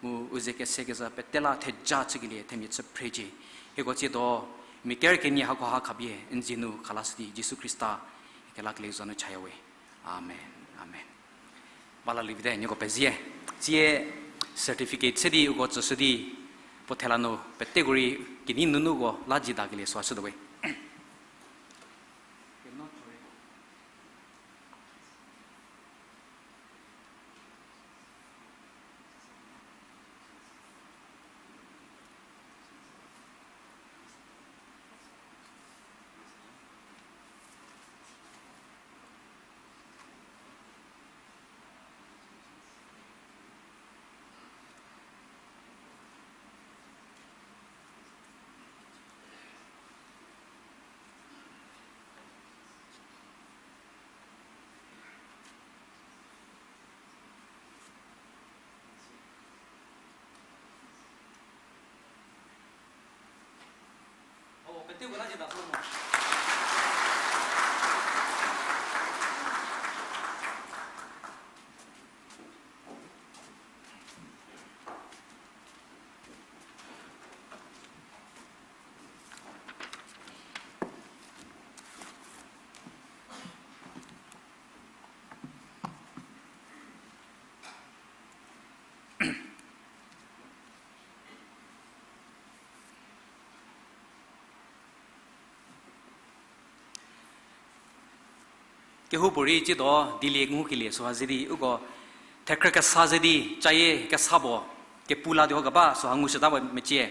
mu u ze kesekezha pete la theja chükelie themia chü phrecie. Hieko tsiedo mia kere kenie hakoha khapie n dzie nu khalashü di Jisu Khrista kelakelie za nu chaya we. Amen. Amen. Ba la lievite nieko pezie. Tsie certificate se di uko tsüshü di puo thela nu peteko rei kinyi nunu uko la jiedakelie süha chütuo we. Kehoupuorei tsiedo dilie ngukelie süha ze di uko thekhrü kesa ze di cayie kesa puo kepu la di ho keba süha ngushüta puo mecie.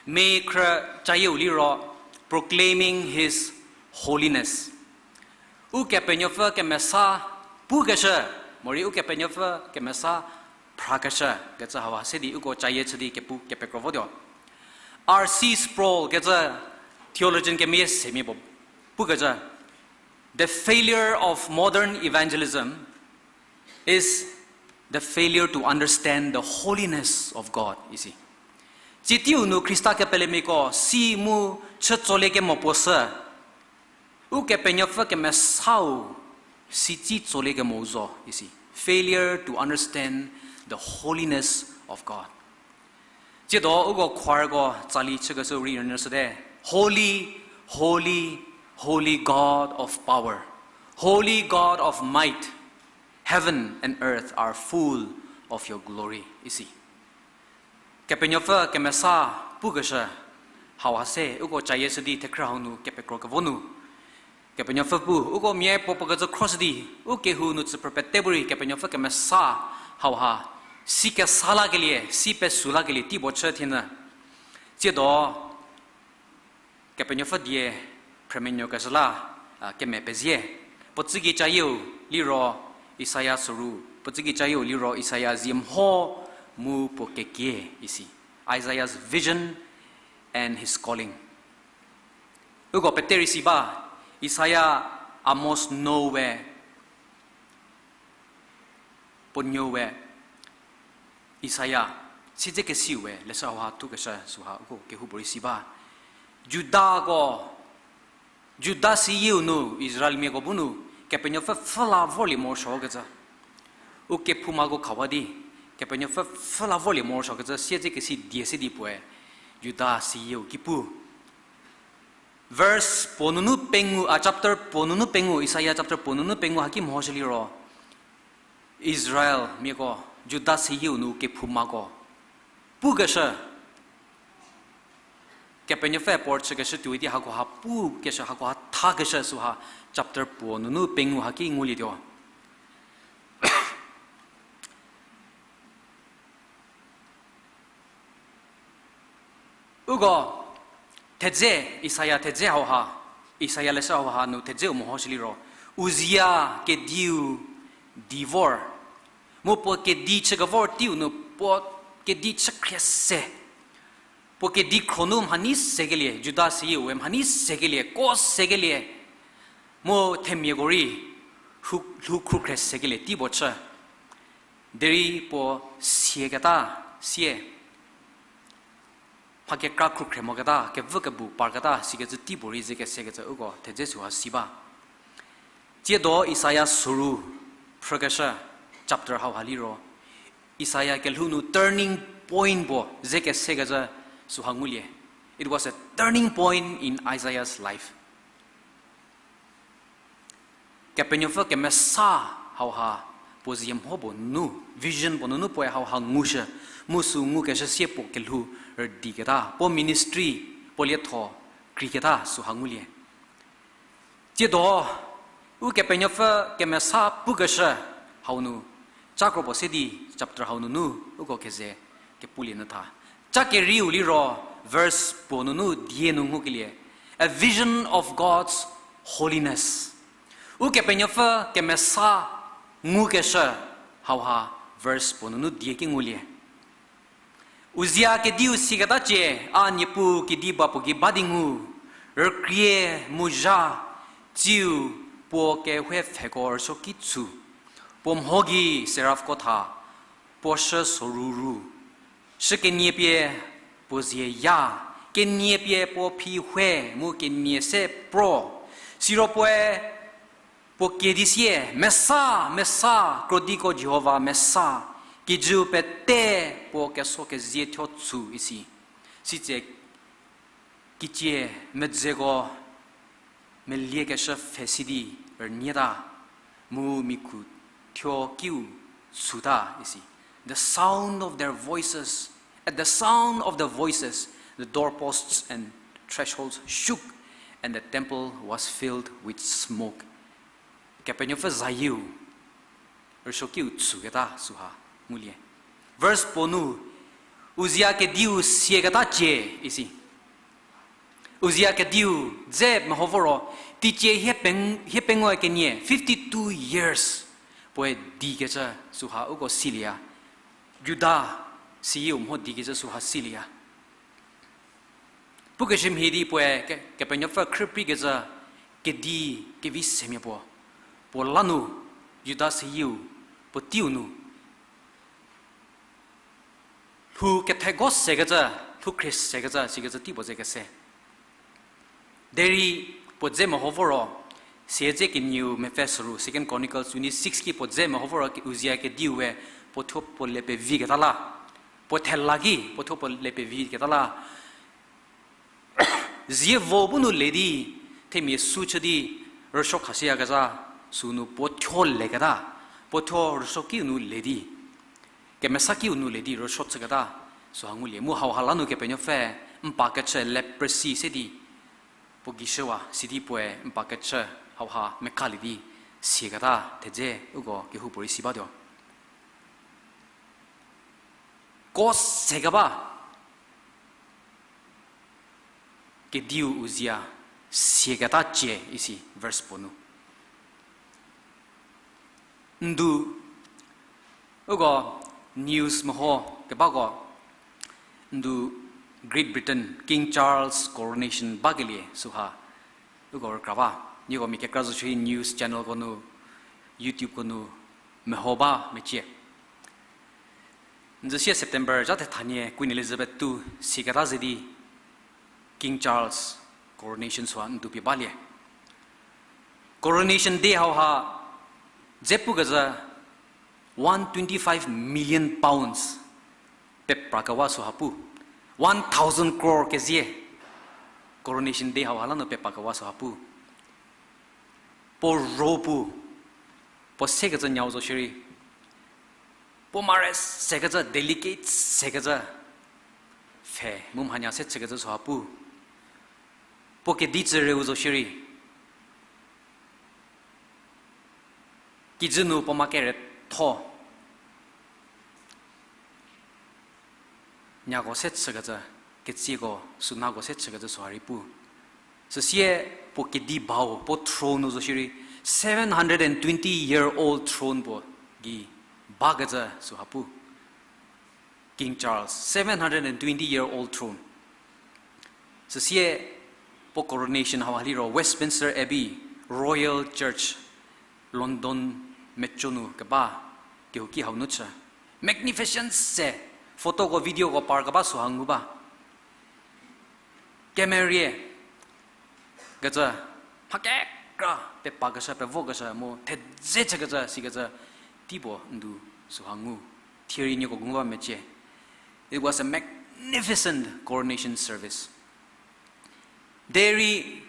Mekhrü cayieu liro Proclaiming His Holiness. Ukepenuopfü kemesa pukeshü, morei Ukepenuopfü kemesa phrakeshü kecü hauha se di uko cayie chü di kepu kepekro votuo. R C Sproul kecü theologian kemie semia puo pukecü, The failure of modern evangelism is the failure to understand the holiness of God, isi. Tsie teiu nu Khrista kepelemiako si mu chü tsolie kemo puo sü, Ukepenuopfü kemesau si tsi tsolie kemo zo, isi. Failure to understand the holiness of God. Tsiedo uko choirko tsali chükeshü rei rünyüshüte. Holy, holy, holy God of power. Holy God of might. Heaven and earth are full of your glory, isi. Kepenuopfü kemesa pukeshü hauha se uko cayie shü di thekhrü hau nu kepekro kevo nu. Kepenuopfü pu, uko mia puo puo kecü khroshü di, u kehou nu tsüphrü pete bu rei Kepenuopfü kemesa hauha si kesa lakelie, si pesü lakelie tei puo chü thienyü. Tsiedo Kepenuopfü die phrümenuokeshü la, a, keme pezie. Puo tsügei cayieu liro Isaia soru, puo tsügei cayieu liro Isaia zie mho mu puo kekie isi. Isaiah's vision and his calling. Uko pete rei si ba, Isaia, Amos, nuou we, puo nuou we, Isaia, siedzekesiu we leshü hauha thukeshü süha uko kehoupuorei si ba. Judako, Juda siyieu nu Israelmiako bu nu Kepenuopfü pfhü la vorlie morosuokecü, u kephoumako khawa di, Kepenuopfü pfhü la vorlie morosuokecü siedzekesi die se di puoe Juda siyieu ki pu. Verse puo nunu pengou, a, chapter puo nunu pengou, Isaia chapter puo nunu pengou haki mehoshü liro, Israelmiako, Juda siyieu nu kephoumako pukeshü, Kepenuopfü puo chükeshü tuoi di hakoha pukeshü, hakoha thakeshü süha chapter puo nunu pengou haki ngulietuo. Uko thedze, Isaia thedze hauha, Isaia leshü hauha nu thedzeu mehoshü liro, Uzia kediu di vor, mu puo kedi chükevor teiu nu puo kedi chü khrie se, puo kedi khro nu mhanei sekelie, Juda siyieu we mhanei sekelie, ko sekelie, mu themiako rei lhou, lhou khrukhre sekelie tei puo chü. Derei puo sieketa sie, mha kekra khrukhre moketa, kevü kebu parketa sikecü tei puo rei ze kesekecü uko thedze süha si ba. Tsiedo Isaia soru phrükeshü chapter hauha liro, Isaia kelhou nu turning point puo ze kesekecü süha ngulie. It was a turning point in Isaiah's life. Kepenuopfü kemesa hauha puo zie mho puo nunu, vision puo nunu puoe hauha ngushü, mu sü ngukeshü sie puo kelhou rüdiketa, puo ministry, puo lietho kreiketa süha ngulie. Tsiedo, Ukepenuopfü kemesa pukeshü hau nu, ca kro puo se di chapter hau nunu uko keze kepulie nyü tha. Ca kerieu liro verse puo nunu die nu ngukelie, a vision of God's holiness. Ukepenuopfü kemesa ngukeshü hauha verse puo nunu die ki ngulie. Uzia kediu siketa cie, a Niepuu kedi ba puo gei ba di ngu, rükrie mu zha, tsiu puo kehou pfheko rüsuo ki tsu, puo mho gei serafko tha, puo shü soruru, shü kenie pie puo zie ya, Kenie pie puo phi hwe mu kenie se pro. Siro puoe puo kie di sie, Mesa, Mesa, krodiko Jihova Mesa, kijüu pete puo keso kezie thuo tsu isi. Sitse kicie medzeko meliekeshü pfhe si di rünieta, mu mikhu thuo kiu suta isi. The sound of their voices, at the sound of the voices, the doorposts and thresholds shook, and the temple was filled with smoke. Kepenuopfü zayieu rüsuokiu tsüketa süha ngulie. Verse puo nu, Uzia kediu siaketa cie isi. Uzia kediu dze meho vo ro, teicie hie peng-, hie pengou kenie, fifty-two years, puoe dikecü süha uko silieya. Juda siyieu mho dikecü süha silieya. Pukeshü mhie di puoe ke-, Kepenuopfü khrüprikecü kedi kevi semia puo, puo la nu, Juda siyieu, puo teiu nu lhou kethego sekecü, lhou khrie sekecü, sikecü tei puo ze kese. Derei puo dze meho vo ro, siedze kenieu mepfü soru, Second Chronicles twenty-six ki puo dze meho vo ro, Uzia kediu we puo thuo puo le peviketa la, puo thela ki puo thuo puo le peviketa la, zie vo bu nu le di, themia su chü di, rüsuo khashüyakezha, sünu puo thuo leketa, puo thuo rüsuokiu nu le di, kemesakiu nu le di rüsuo chüketa, süha ngulie. Mu hauha la nu Kepenuopfü n pa kechü leprosy se di puo gei shüwa, sidi puoe n pa kechü hauha mekalie di siaketa thedze uko kehoupuorei si batuo. Ko sekeba kediu Uzia siaketa cie isi verse puo nu. Ndu, uko news meho kebako, ndu Great Britain, King Charles coronation bakelie süha uko rükra ba. Nieko mia kekra zo shierei news channelko nu, YouTubeko nu meho ba mecie. N zü sie September zha thethanie Queen Elizabeth two siaketa ze di King Charles coronation süha ndu pie balie. Coronation day hauha dze pukecü one twenty-five million pounds pepra kewa süha pu. One thousand crore kezie. Coronation day hauha la nu pepra kewa süha pu. Puo ro pu, puo sekecü nyau zo shierei, puo mare sekecü, delicate sekecü, pfhe mu mhanya se chükecü süha pu. Puo kedi tsü reu zo shierei, kijü nu puo ma keretho nyako se chükecü, ketsieko, sünako se chükecü süha rei pu. Süsie puo kedi bau, puo throne nu zo shierei, seven hundred and twenty year old throne puo gei bakecü süha pu. King Charles, seven hundred and twenty year old throne. Süsie puo coronation hauha liro Westminster Abbey, Royal Church, London mecü nu keba kehouki hau nu chü. Magnificent se, photoko videoko par keba süha ngu ba. Kemerie kecü, mha kekra pepakeshü, pevokeshü mu thedze chükecü sikecü tei puo ndu süha ngu. Thierei nieko ngu ba mecie. It was a magnificent coronation service. Derei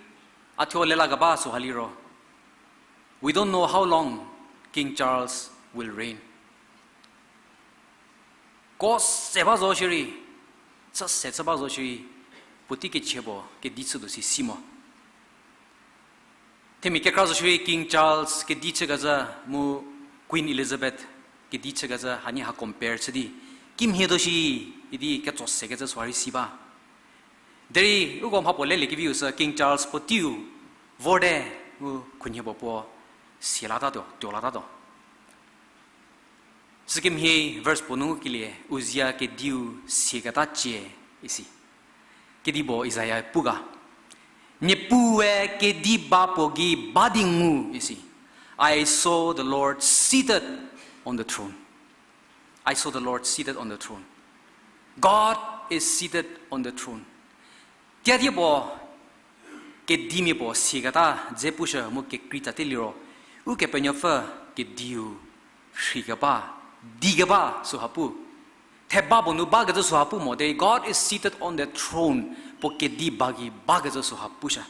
a thuo lelakeba süha liro, we don't know how long King Charles will reign. Ko se ba zo shierei, chü se chü ba zo shierei, puotei kechie puo kedi chütuo si si mo. Themia kekra zo shierei King Charles kedi chükecü mu Queen Elizabeth kedi chükecü hanie ha compare chü di, kimhie tuo shi idi ketso sekecü süha rei si ba. Derei uko mhapuo leliekeviu sü King Charles puoteiu vorte, mu khunhie puo puo silatatuo, tuolatatuo. Sükemhie verse puo nu ngukelie, Uzia kediu siaketa cie isi. Kedipuo Isaiah pu ga, Niepuu kedi ba puo gei ba di ngu isi. I saw the Lord seated on the throne. I saw the Lord seated on the throne. God is seated on the throne. Tiatie puo, kedimia puo siaketa dze pushü mu kekrei tate liro, Ukepenuopfü kediu rheikeba, dikeba süha pu. Theba puo nu bakecü süha pu mo derei, God is seated on the throne, puo kedi ba gei bakecü süha pushü.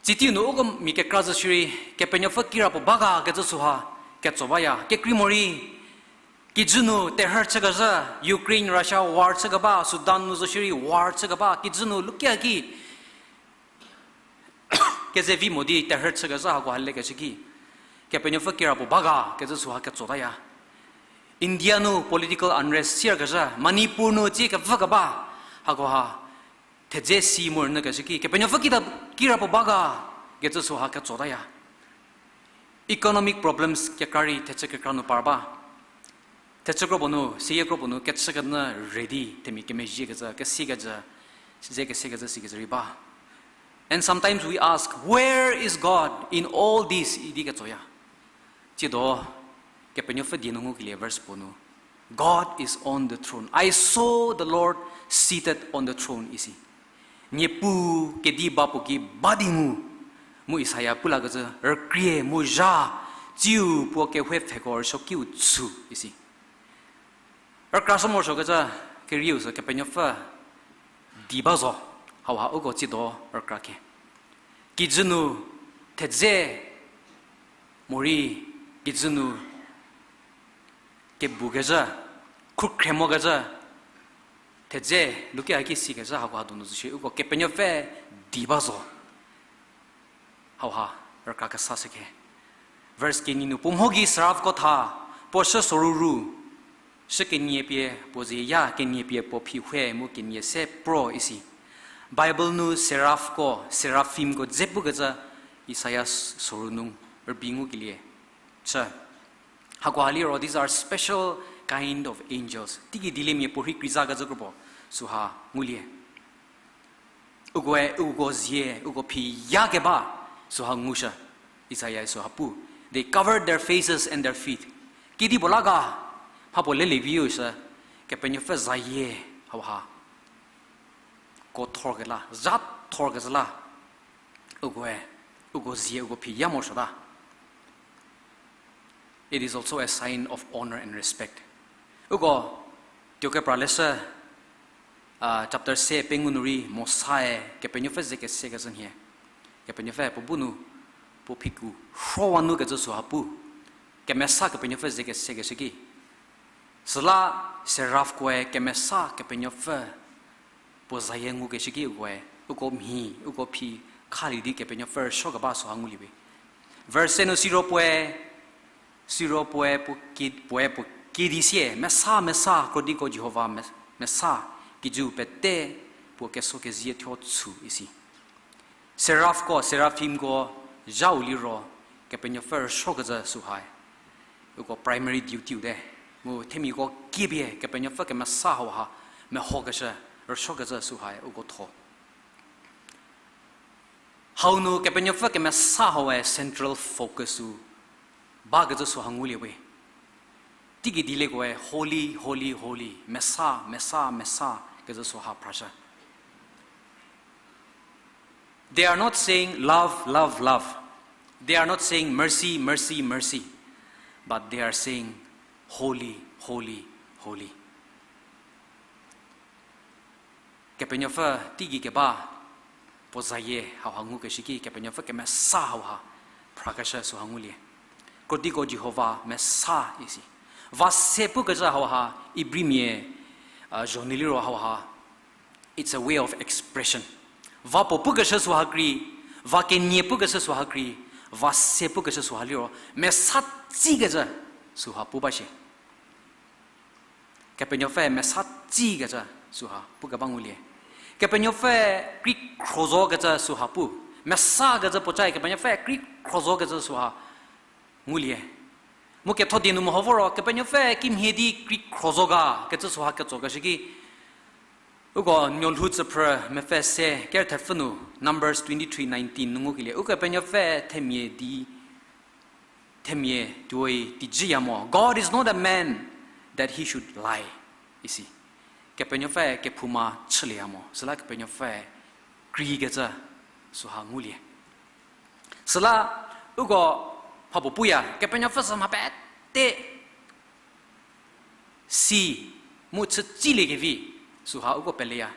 Tsitiu nu uko mia kekra zhü shierei, Kepenuopfü kirapuo ba ga kecü süha ketso baya. Kekrei morei, kijü nu terhü chükezhü, Ukraine, Russia war chükeba, Sudan nu zo shierei war chükeba, kijü nu lukia ki kezevi mo di terhü chükezhü hakoha lekeshü ki, Kepenuopfü kirapuo ba ga kecü süha ketsotaya. India nu political unrest sierkezhü, Manipur nu tsie kevükeba, hakoha thedze si monyü keshü ki, Kepenuopfü kita kirapuo ba ga kecü süha ketsotaya. Economic problems kekra rei thechü kekra nu par ba. Thechü kropuo nu, seyie kropuo nu kechükenyü ready, themia kemezhiekecü, kesikecü, ze kesekecü sikecü rei ba. And sometimes we ask, where is God in all this? Idi ketsoya. Tsiedo, Kepenuopfü die nu ngukelie verse puo nu, God is on the throne. I saw the Lord seated on the throne, isi. Niepuu kedi ba puo ki ba di ngu, mu Isaia pu lakecü, rükrie mu zha, tsiu puo kehou pfheko rüsuokiu tshu, isi. Rükrashü morosuokecü, kerieu sü Kepenuopfü di ba zo, hauha uko tsiedo rükra khe. Kijü nu thedze morei, kijü nu kebukezhü, khukhre mokecü, thedze lukia ki sikecü hakoha donu zo shierei uko Kepenuopfü di ba zo. Hauha rükra kesa shükhe. Verse kenie nu, puo mho gei seraphko tha, puo shü sorou ru, shü kenie pie puo zeya, kenie pie puo phihue mu kenie se pro isi. Bible nu seraphko, seraphimko dze pukecü Isaia sorou nu rübei ngukelie chü. Hakoha liro, these are special kind of angels. Teigei dieliemia puorhi kreizakecü kropuo süha ngulie. Ukoe, uko zie, uko phiyakeba süha ngushü. Isaia süha pu. They covered their faces and their feet. Kedipuo la ga, mhapuo leleviu sü, Kepenuopfü zayie hauha ko thorkela, zha thorkezhü la, ukoe, uko zie, uko phiya morosuota. It is also a sign of honor and respect. Uko, tuokepra leshü, a, chapter se pengou nu rei Mosae Kepenuopfü ze kesekecü nhie. Kepenuopfü puo bu nu, puo phiku rhowa nu kecü süha pu. Kemesa Kepenuopfü ze kesekeshü ki. Süla seraphkoe kemesa Kepenuopfü puo zayie ngukeshü ki ukoe, uko mhi, uko phi khalie di Kepenuopfü rüsuokeba süha ngulie we. Verse se nu siro puoe, siro puoe puo ki, puoe puo kedi sie, mesa, mesa, krodiko Jihova me-, mesa, kijüu pete puo keso kezie thuo tshu isi. Seraphko, seraphimko zhau liro, Kepenuopfü rüsuokecü sühae. Uko primary duty-u te. Mu themiako kiepie Kepenuopfü kemesa hauha, mehokeshü, rüsuokecü sühae, uko tho. Hau nu Kepenuopfü kemesa hauhae central focus-u bakecü süha ngulie we. Teigei dieliekoe holy, holy, holy, mesa, mesa, mesa kecü süha phrashü. They are not saying, love, love, love. They are not saying, mercy, mercy, mercy. But they are saying, holy, holy, holy. Kepenuopfü teigei keba puo zayie hauha ngukeshü ki Kepenuopfü kemesa hauha phrakeshü süha ngulie. Krodiko Jihova mesa isi. Va se pukecü hauha Ibrimia, a, zho nu liro hauha, it's a way of expression. Va puo pukeshü süha krei, va kenie pukeshü süha krei, va se pukeshü süha liro mesa tsikecü süha pu ba shie. Kepenuopfü mesa tsikecü süha pukeba ngulie. Kepenuopfü kri khro zokecü süha pu. Mesakecü puocae Kepenuopfü kri khro zokecü süha ngulie. Mu ketho die nu meho voro Kepenuopfü kimhie di kri khro zo ga kecü süha ketsokeshü ki, uko Nuolhou tsüphrü mepfü se ker thepfü nu, Numbers twenty-three nineteen nu ngukelie, Ukepenuopfü themia di, themia tuoi tijüya mo. God is not a man that he should lie, isi. Kepenuopfü kephouma chülieya mo, süla Kepenuopfü kreikecü süha ngulie. Süla uko mhapuo puya, Kepenuopfü sü mha pete si mu chütsiliekevi süha uko peleya.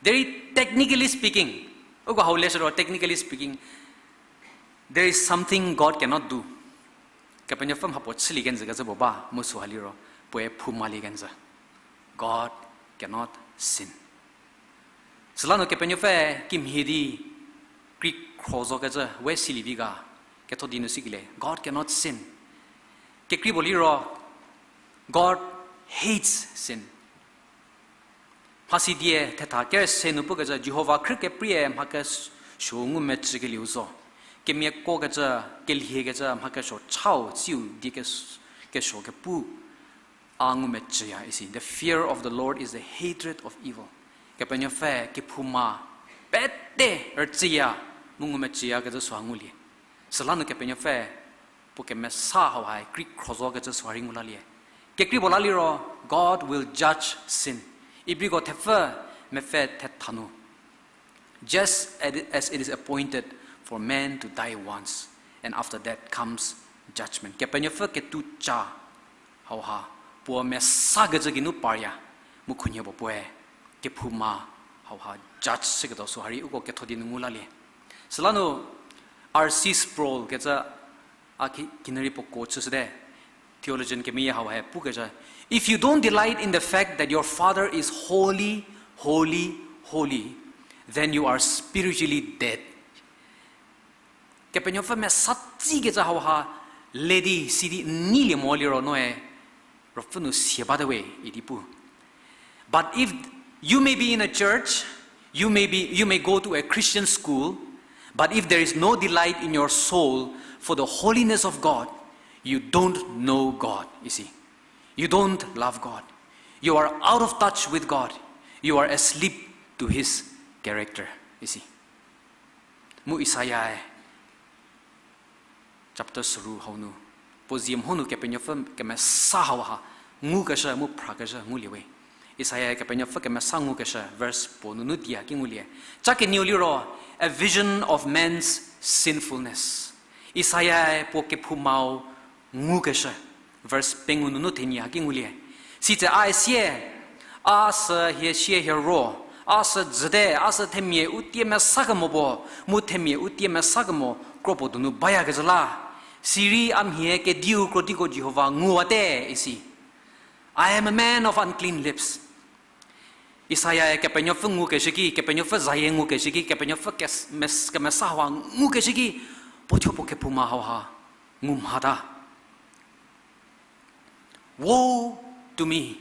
Derei technically speaking, uko hau leshüro, technically speaking, there is something God cannot do. Kepenuopfü mhapuo chülie kenjü kecü puo ba mu süha liro, puoe phoumalie kenjü. God cannot sin. Süla nu Kepenuopfü kimhie di kri khro zo kecü we silievi ga, ketho di nu sikelie, God cannot sin. Kekrei puo liro, God hates sin. Mhasi die thetha kerüse nu pukecü, Jihova khrü keprie mha kesuo ngumecükelieu zo. Kemiako kecü, kelhie kecü mha kesuo chau tsiu die kes-, kesuo kepu a ngumecüya isi. The fear of the Lord is the hatred of evil. Kepenuopfü kephouma pete rütsüya mu ngumecüya kecü süha ngulie. Süla nu Kepenuopfü puo kemesa hauhae kri khro zo kecü süha rei ngu lalie. Kekrei puo la liro, God will judge sin. Ibriko thepfü mepfü thetha nu. Just as it is appointed for man to die once, and after that comes judgment. Kepenuopfü ketuca hauha puo mesa kecü geinu parya, mu khunhie puo puoe kephouma hauha judge shüketuo süha rei uko ketho di nu ngu lalie. Süla nu R C Sproul kecü a ki-, kinurei puo ko chüshüte, theologian kemeyie hauhae pukecü, If you don't delight in the fact that your Father is holy, holy, holy, then you are spiritually dead. Kepenuopfü mesa tsikecü hauha le di sidi n neilie mo liro noe Ruopfü nu sia bate we idi pu. But if you may be in a church, you may be, you may go to a Christian school, but if there is no delight in your soul for the holiness of God, you don't know God, you see. You don't love God. You are out of touch with God. You are asleep to his character, you see. Mu Isaia-e chapter soru hau nu, puo zie mho nu Kepenuopfü kemesa hauha ngukeshü mu phrakeshü ngulie we. Isaia-e Kepenuopfü kemesa ngukeshü verse puo nunu di haki ngulie. Cha kenieu liro, a vision of man's sinfulness. Isaia-e puo kephoumau ngukeshü verse pengou nunu thenie haki ngulie. Sitse a sie, a sü hie sie hie ro, a sü jüte, a sü themia u tie mesa kemo puo, mu themia u tie mesa kemo kro puo donu bayakecü la. Sirei a mhie kediu krodiko Jihova nguwate isi. I am a man of unclean lips. Isaia-e Kepenuopfü ngukeshü ki, Kepenuopfü zayie ngukeshü ki, Kepenuopfü kes-, mes-, kemesa hauha ngukeshü ki, puo thuo puo kephouma hauha ngu mhata. Woe to me,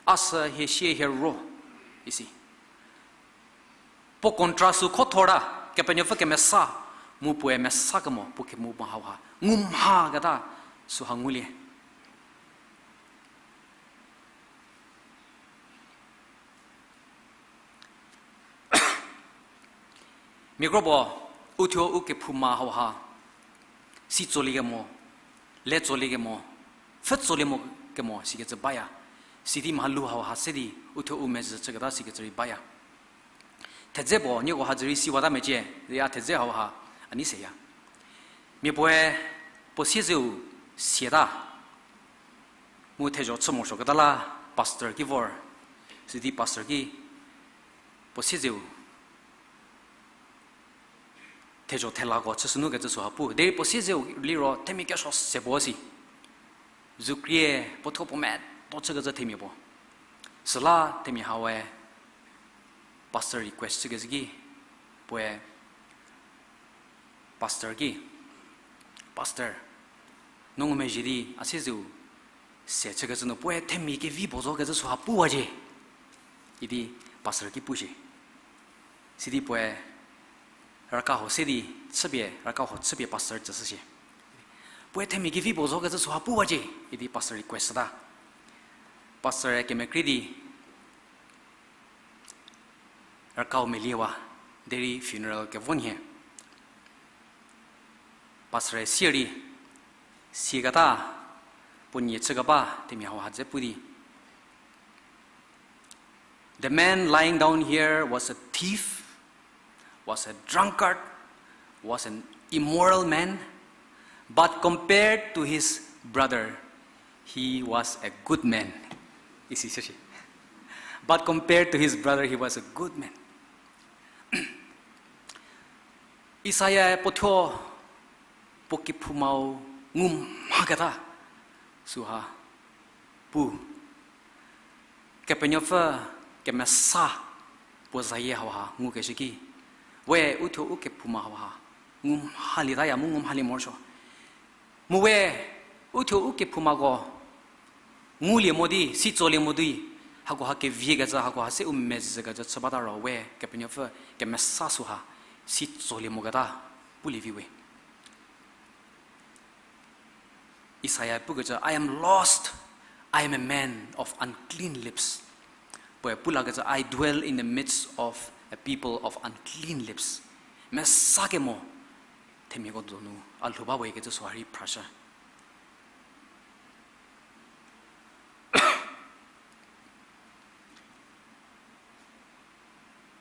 a sü hie sie hie ro, isi. Puo contrast sü khothor ta, Kepenuopfü kemesa, mu puoe mesa kemo, puo kephouma hauha ngu mhaketa süha ngulie. Mia kro puo, uthuo u kephouma hauha, si tsolie kemo, le tsolie kemo, pfhü tsolie mo kemo sikecü baya. Sidi mhalu hauha se di uthuo u mezhü chüketa sikecü rei baya. Thedze puo nieko hadzü rei siwata mecie, ria thedze hauha a nei seya. Mia puoe puo siezeu siata. Mu thezho chü morosuoketa la pastor ki vor. Sidi pastor ki puo siezeu thezho thelako chüshünukecü süha pu. Derei puo siezeu liro themia kesuo se puo si. Zukrie puo thuo puo medo chükecü themia puo. Süla themia hawe pastor request chükecü ki, puoe pastor ki, Pastor, no ngumezhie di a siezeu se chükecü nu puoe themia kevi puo zokecü süha puwacie, idi pastor ki pushie. Sidi puoe raka huo se di chüpie, raka huo chüpie pastor tsüshüshie. Puoe themia kevi puo zokecü süha puwacie, idi pastor request ta. Pastor-e kemekrei di raka huo meliewa, derei funeral kevo nhie. Pastor-e sie rei, sieketa, puo nie chükeba themia hau ha dze pu di, The man lying down here was a thief, was a drunkard, was an immoral man, but compared to his brother, he was a good man. Isi se shi. But compared to his brother, he was a good man. Isaia puo thuo puo kephoumau ngu mhaketa süha pu. Kepenuopfü kemesa puo zayie hauha ngukeshü ki, we uthuo u kephouma hauha ngu mhalietaya mu ngu mhalie morosuo. Mu we uthuo u kephoumako ngulie mo di, sitsolie mo di, hakoha keviekecü, hakoha se u mezhükecü chü bata ro we Kepenuopfü kemesa süha sitsolie moketa pulie vi we. Isaia pukecü, I am lost, I am a man of unclean lips. Puoe pu lakecü, I dwell in the midst of a people of unclean lips. Mesa kemo themiako donu a lhou ba we kecü süha rei phrashü.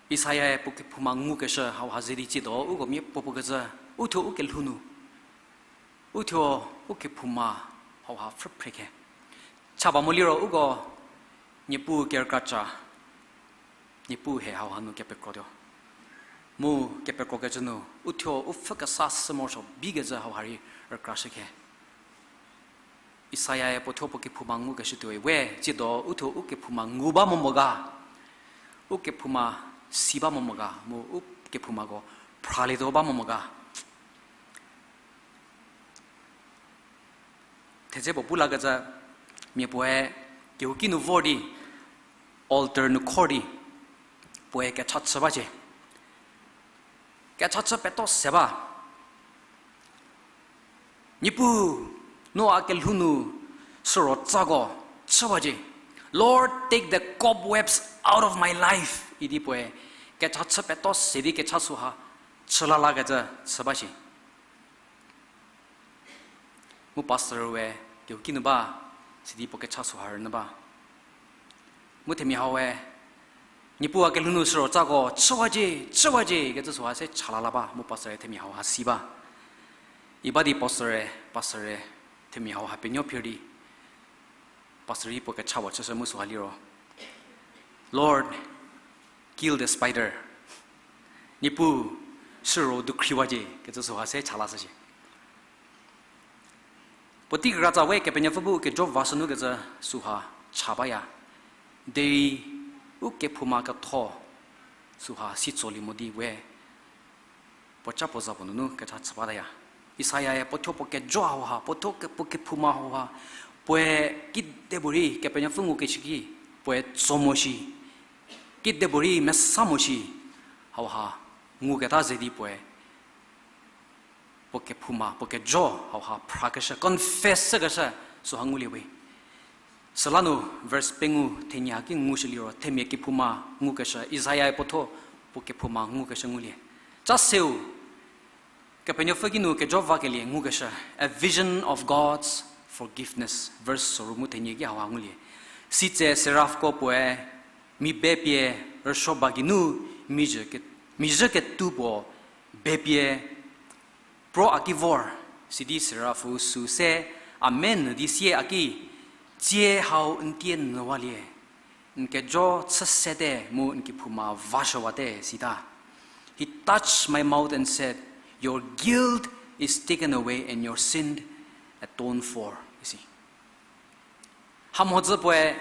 Isaiae puo kephouma ngukeshü hauha ze di tsiedo uko mia puo puo kecü, uthuo u kelhou nu, uthuo u kephouma hauha phrüphre khe. Cha ba mo liro uko Niepuu kerükracha, Niepuu he hauha nu kepekrotuo. Mu kepekrokecü nu, uthuo u pfhü kesa sü morosuo bikecü hauha rei rükrashü khe. Isaiae puo thuo puo kephouma ngukeshütuoe we, tsiedo uthuo u kephouma ngu ba mo mo ga, u kephouma si ba mo mo ga, mu u kephoumako phralietuo ba mo mo ga. Thedze puo pu lakecü, mia puoe kehouki nu vor di, altar nu khor di, puoe kecha chü ba cie. Kecha chü peto se ba. Niepuu, no a kelhou nu süro tsako chüwacie. Lord, take the cobwebs out of my life. Idi puoe kecha chü peto se di kecha süha chü lalakecü chü ba shi. Mu pastor we kehouki nu ba, sidi puo kecha süha rünyü ba. Mu themia hau we, Niepuu a kelhou nu süro tsako chüwacie, chüwacie kecü süha se chalala ba, mu pastor-e themia hauha si ba. I ba di pastor-e, pastor-e themia hauha penuo phir di, pastor-e puo kecha puo chüshü mu süha liro, Lord, kill the spider. Niepuu, süro dukhriwacie kecü süha se chalashücie. Puotei kekratsa we Kepenuopfü bu kejo vashünu kecü süha cha baya. Derei u kephouma ketho süha sitsolie mo di we puoca puo za puo nunu kecha chü bataya. Isaiae puo thuo puo kejo hauha, puo thuo ke-, puo kephouma hauha, puoe kidepuorei Kepenuopfü ngukeshü ki, puoe tso mo shi, kidepuorei mesa mo shi, hauha nguketa ze di puoe puo kephouma, puo kejo hauha phrakeshü, confess chükeshü, süha ngulie we. Süla nu verse pengou thenie haki ngushü liro, themia kephouma ngukeshü, Isaiae puo thuo puo kephouma ngukeshü ngulie. Ca seu, Kepenuopfü kinu kejo vakelie ngukeshü, a vision of God's forgiveness, verse soru mu thenie ki hauha ngulie. Sitse seraphko puoe mi bepie rüsuo ba geinu mizhü ke-, mizhü ketuo puo bepie pro a ki vor, sidi seraph-u sü se a menyü di sie a ki, Tsie hau n tie nyüwalie, n kejo chü sete mu n kephouma vashüwate, sita. He touched my mouth and said, Your guilt is taken away and your sin atoned for, isi. Hamhodzü puoe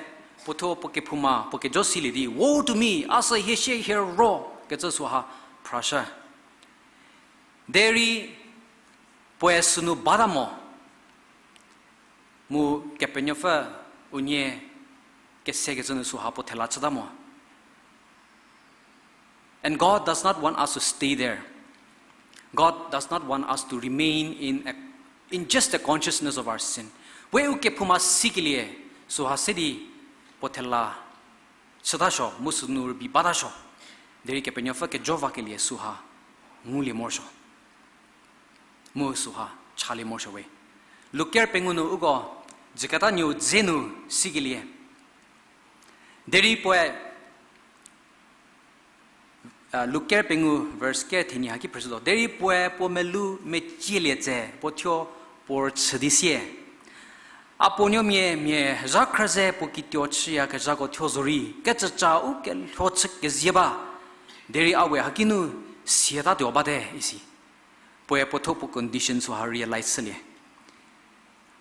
puo thuo puo kephouma puo kejo silie di, Woe to me, a sü hie sie hie ro, kecü süha phrashü. Derei puoe sünu bata mo, mu Kepenuopfü unie kesekecü nu süha puo thela chüta mo. And God does not want us to stay there. God does not want us to remain in a, in just the consciousness of our sin. We u kephouma sikelie süha se di puo thela chütasuo, mu sünu rübei batasuo. Derei Kepenuopfü kejo vakelie süha ngulie morosuo. Mu süha chalie morosuo we. Luker pengou nu uko, jüketa nuou dze nu sikelie. Derei puoe Luk ker pengou verse ker thenie haki phrüshütuo. Derei puoe puo melou mecielie tse puo thuo puo rüchü di sie, A puo nuomia, mia zhakhra ze puo kituo chüyakezhako thuo zorei kecüca u kelho chü kezie ba. Derei a we haki nu siatatuo bate, isi. Puoe puo thuo puo condition süha realize chülie.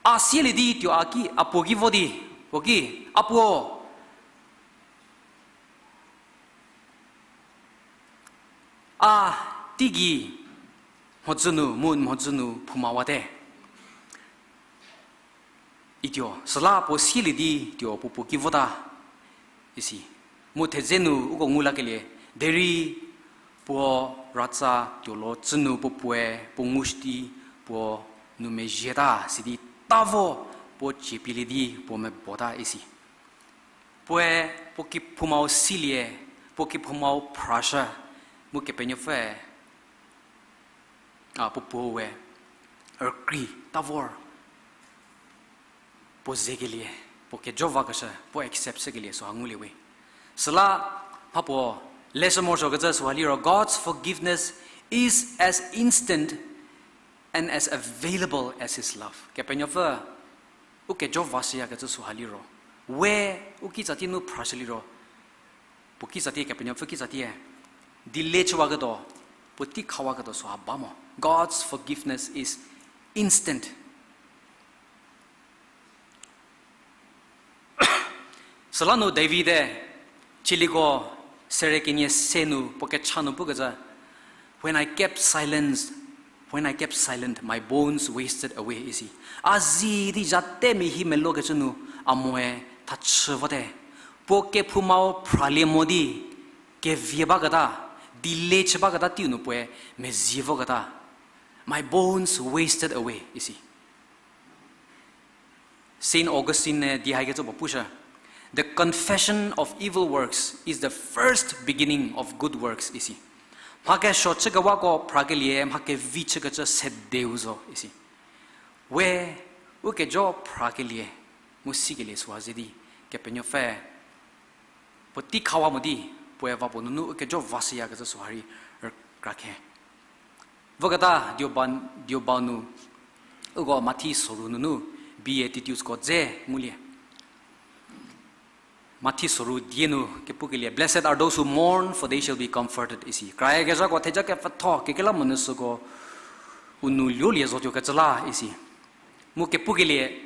A sielie di tuo a ki, a puo ki vo di, puo ki, A puo, a teigei mhodzü nu, mu n mhodzü nu phoumawate, ituo. Süla puo sielie di tuo puo puo ki vota, isi. Mu thedze nu uko ngu lakelie, derei puo ratsa tuo lo tsü nu puo puoe puo ngushü di puo nu mezhieta, sidi ta vo puo cie pielie di puo mebota, isi. Puoe puo kephoumau silie, puo kephoumau phrashü, mu Kepenuopfüe, a, puo puo we rükrie ta vor puo zekelie, puo kejo vakeshü, puo accept chükelie süha ngulie we. Süla mha puo leshü morosuokecü süha liro, God's forgiveness is as instant and as available as his love. Kepenuopfü u kejo vashüyakecü süha liro, we u kitsatie nu phrashü liro, puo kitsatie, Kepenuopfü kitsatie delay chüwaketuo, puotei khawaketuo süha ba mo. God's forgiveness is instant. Süla nu David-e, Chieliko sere kenie se nu puo kecha nu pukecü, When I kept silence, when I kept silent, my bones wasted away, isi. A zi di zate mehi melokecü nu a moe thachü vote. Puo kephoumau phralie mo di kevie baketa, delay chü baketa teiu nu puoe mezie voketa. My bones wasted away, isi. Saint Augustine-e di hakecü puo pushü, The confession of evil works is the first beginning of good works, isi. Mha kesuo chükewako phrakelie mha kevi chükecü sedeu zo, isi. We u kejo phrakelie mu sikelie süha ze di, Kepenuopfü puotei khawa mo di, puoe va puo nunu u kejo vashüyakecü süha rei rükra khe. Voketa Deobau, Deobau nu, uko Mathi soru nunu Beatitudes-ko dze ngulie. Mathi soru die nu kepukelie, Blessed are those who mourn, for they shall be comforted, isi. Krayakezhako theja kepfütho, kekreilamonyü süko u nou luolie zotuokecü la, isi. Mu kepukelie,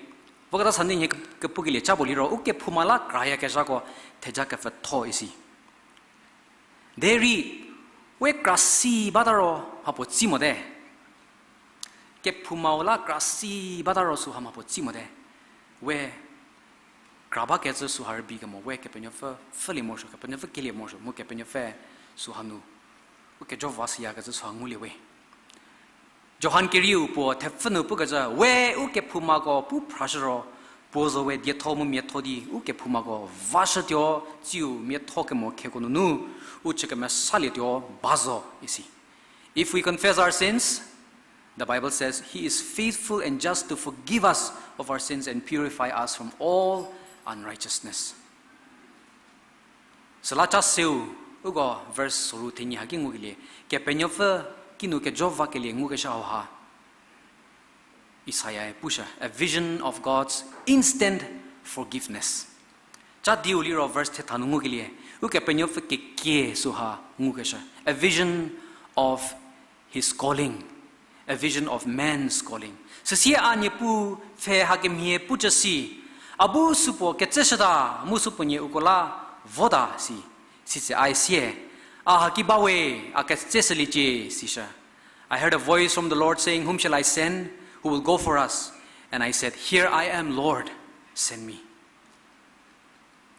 voketa sani nhie kepukelie cha puo liro, u kephouma la krayakezhako theja kepfütho, isi. Derei we krasi bata ro mha puo tsi mote. Kephoumau la krasi bata ro süha mha puo tsi mote. We kra bakecü süha rübei kemo we Kepenuopfü pfhülie morosuo, Kepenuopfü kelie morosuo, mu Kepenuopfü süha nu u kejo vashüyakecü süha ngulie we. Johan kerieu puo thepfü nu pukecü, we u kephoumako pu phrashü ro, puo zo we dietho mu miatho di u kephoumako vashütuo, tsiu miatho kemo kheko nunu u chü kemesalietuo ba zo, isi. If we confess our sins, the Bible says, he is faithful and just to forgive us of our sins and purify us from all unrighteousness. Süla cha seu, uko verse soru thenyi haki ngukelie, Kepenuopfü kinu kejo vakelie ngukeshü hauha, Isaiah-e pushü, a vision of God's instant forgiveness. Cha diu liro verse thetha nu ngukelie, Ukepenuopfü kekie süha ngukeshü, a vision of his calling, a vision of man's calling. Süsie a Niepuu pfhe hakemhie pucü si, a bu supuo ketseshüta, mu supuonie uko la vota si, sitse a sie, a haki ba we, a ketseshüliecie, sishü. I heard a voice from the Lord saying, whom shall I send? Who will go for us? And I said, here I am, Lord, send me.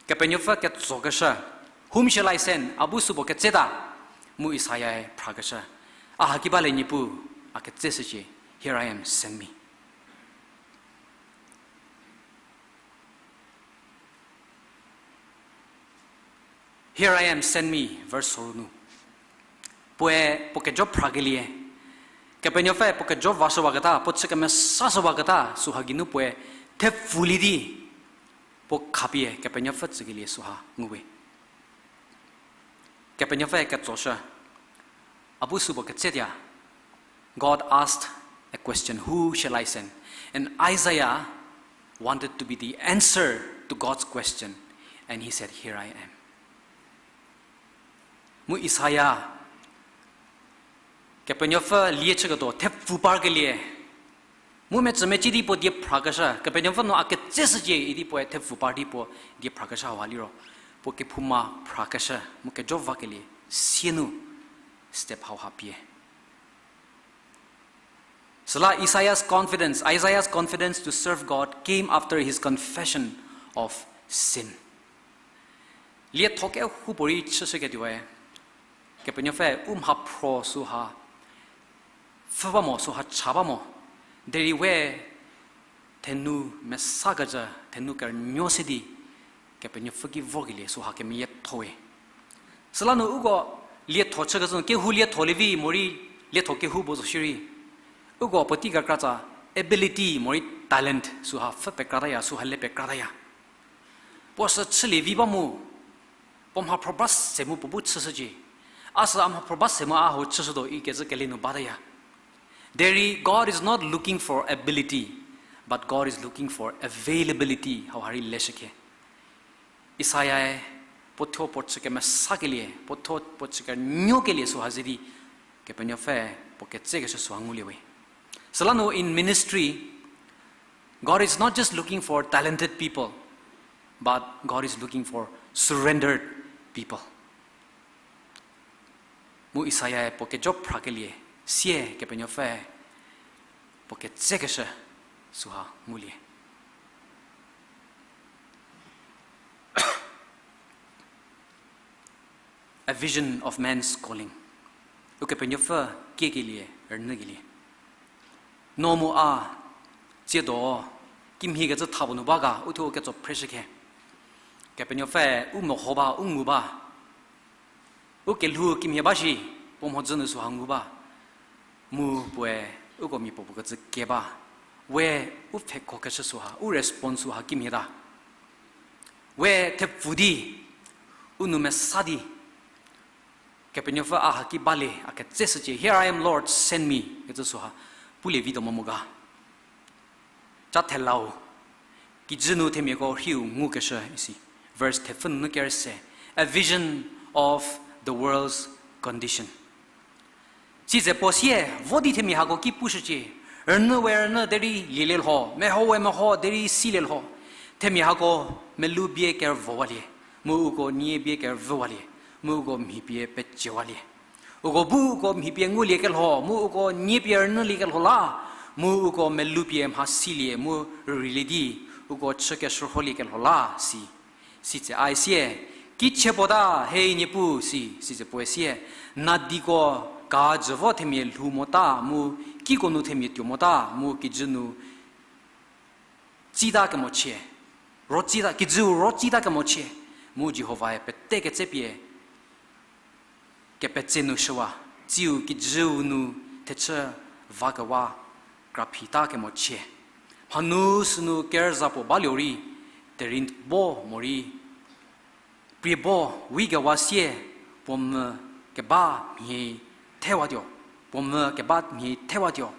Kepenuopfü ketsokeshü, whom shall I send? A bu supuo ketseta, mu Isaiah-e phrakeshü, a haki ba le Niepuu, a ketseshücie, here I am, send me. Here I am, send me, verse soru nu. Puoe puo kejo phrakelie, Kepenuopfü puo kejo vashüwaketa, puo chü kemesashüwaketa, süha geinu puoe thepfulie di, puo khapie Kepenuopfü tsükelie süha nguwe. Kepenuopfü ketsoshü. A bu sü puo ketse dia? God asked a question, "Who shall I send?" And Isaiah wanted to be the answer to God's question, and he said, "Here I am." Mu Isaia, Kepenuopfü lie chüketuo thepfu parkelie, mu mecü mecie di puo die phrakeshü, Kepenuopfü nu a ketseshücie idi puoe thepfu par di puo die phrakeshü hauha liro, puo kephouma phrakeshü mu kejo vakelie sie nu step hauha pie. Süla Isaiah's confidence, Isaiah's confidence to serve God came after his confession of sin. Lietho kehoupuorei chüshüketuoe, Kepenuopfü u mhaphro süha pfhü ba mo, süha cha ba mo, derei we thenu mesakecü, thenu kerünuo se di Kepenuopfü ki vorkelie süha kemeyiethoe. Süla nu uko lietho chükecü nu, kehou lietho lievi morei lietho kehou puo zo shierei, uko puotei kekratsa ability morei talent süha pfhü pekrataya, süha le pekrataya. Puo sü chülie vi ba mu, puo mhaphro ba se mu puo bu chüshücie. A sü a mhaphro ba se mu a hau chüshütuo ikecü kele nu bataya. Derei God is not looking for ability, but God is looking for availability, hauha rei leshükhe. Isaiae puothuo puo chü kemesakelie, puothuo puo chü kerünuokelie süha ze di, Kepenuopfü puo ketsekeshü süha ngulie we. Süla nu in ministry, God is not just looking for talented people, but God is looking for surrendered people. Mu Isaiae puo kejo phrakelie sie Kepenuopfü puo ketsekeshü süha ngulie. A vision of man's calling. Ukepenuopfü kiekelie, rünyükelie. No mu a, tsiedo, kimhiekecü tha puo nu ba ga, uthuo ketso phreshükhe. Kepenuopfü u meho ba, u ngu ba. U kelhou kimhie ba shi, puo mhodzü nu süha ngu ba. Mu puoe uko mia puo puo kecü kie ba. We u pfhekhokeshü süha, u response süha kimhieta. We thepfu di, u nou mesa di, Kepenuopfü a haki balie, a ketseshücie, Here I am, Lord, send me, kecü süha pulie vituo mo mo ga. Cha thelau, kijü nu themiako rhiu ngukeshü isi. Verse thepfü nunu kerüse, a vision of the world's condition. Sitse puo sie, vo di themia hako ki pushücie, rünyü we rünyü derei lielie lho, meho we meho derei silie lho, themia hako melou bie kerüvowalie, mu uko nie bie kerüvüwalie, mu uko mhi pie peciewalie. Uko bu uko mhi pie nguliekelho, mu uko nie pie rünyüliekelho la, mu uko melou pie mhasilie, mu rüreilie di, uko chü keshürholiekelho la, si. Sitse a sie, kichie puo ta, he Niepuu, si, sitse puoe sie, nadiko kajü vo themia lhou mota, mu kiko nu themia tuo mota, mu kijü nu tsita kemochie, ro tsita, kijüu ro tsita kemochie, mu Jihovae pete ketsepie kepetse nu shüwa, tsiu kijüu nu thechü vakewa kraphita kemochie. Mhanu sünu kerüza puo balie rei, terei bo morei prie bo wikewa sie, puo mvü keba mhie thewatuo, puo mvü keba mhie thewatuo,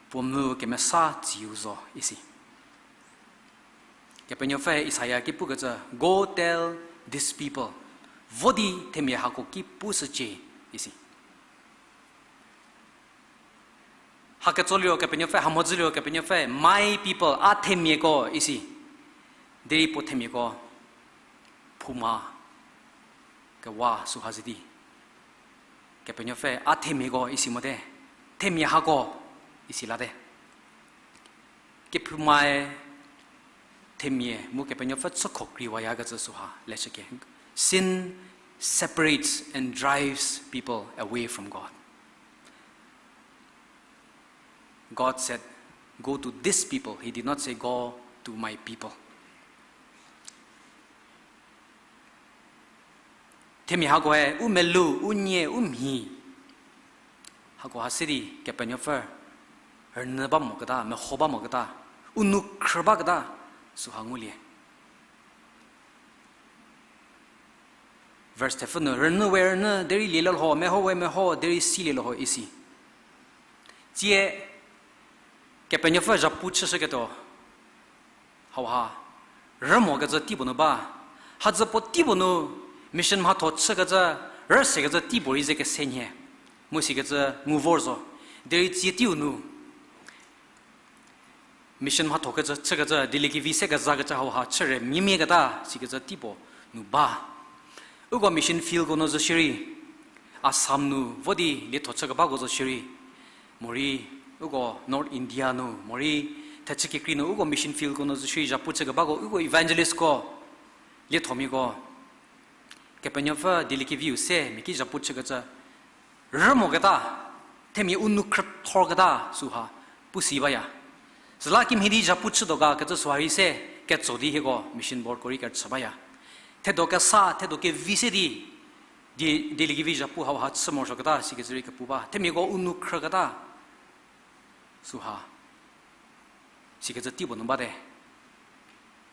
puo mvü kemesa tsiu zo isi. Kepenuopfü Isaia ki pukecü, Go tell this people. Vo di themia hako ki pushücie isi. Haketso liro Kepenuopfü, hamhodzü liro Kepenuopfü, my people, a themiako isi. Derei puo themiako phouma kewa süha ze di, Kepenuopfü a themiako isi mote, themia hako isi late. Kephoumae themia mu Kepenuopfü chükho kreiwayakecü süha leshüke. Sin separates and drives people away from God. God said, Go to this people. He did not say, Go to my people. Themia hakoe u melou, u nie, u mhi, hako ha se di Kepenuopfü rünyü ba moketa, meho ba moketa, u nou khrü baketa süha ngulie. Verse thepfü nu, rünyü we rünyü, derei lielho, meho we meho, derei silielho isi. Tsie, Kepenuopfü zhapu chüshüketuo hauha rümokecü teipuo nu ba. Hadzü puo teipuo nu mission mhatho chükecü, rüsekecü teipuo rei ze kese nhie. Mu sikecü ngu vor zo. Derei tsie teiu nu mission mhatho kecü chükecü, dieliekevi se kezakecü hauha chüre miemieketa sikecü teipuo nu ba. Uko mission fieldko nu zo shierei, Assam nu vo di lietho chükebako zo shierei, morei uko North India nu, morei thechü kekrei nu uko mission fieldko nu zo shierei zhapu chükebako, uko evangelistko, liethomiako, Kepenuopfü dieliekeviu se mia ki zhapu chükecü rümoketa, themia u nou khrüthorketa süha pusi baya. Süla kimhie di zhapu chütuo ga kecü süha rei se ketso di hieko mission boardko rei kerüchü baya. Thedo kesa, thedo kevi se di, die, dieliekevi zhapu hauha chü morosuoketa sikecü rei kepu ba. Themiako u nou khrüketa süha sikecü teipuo nu bate.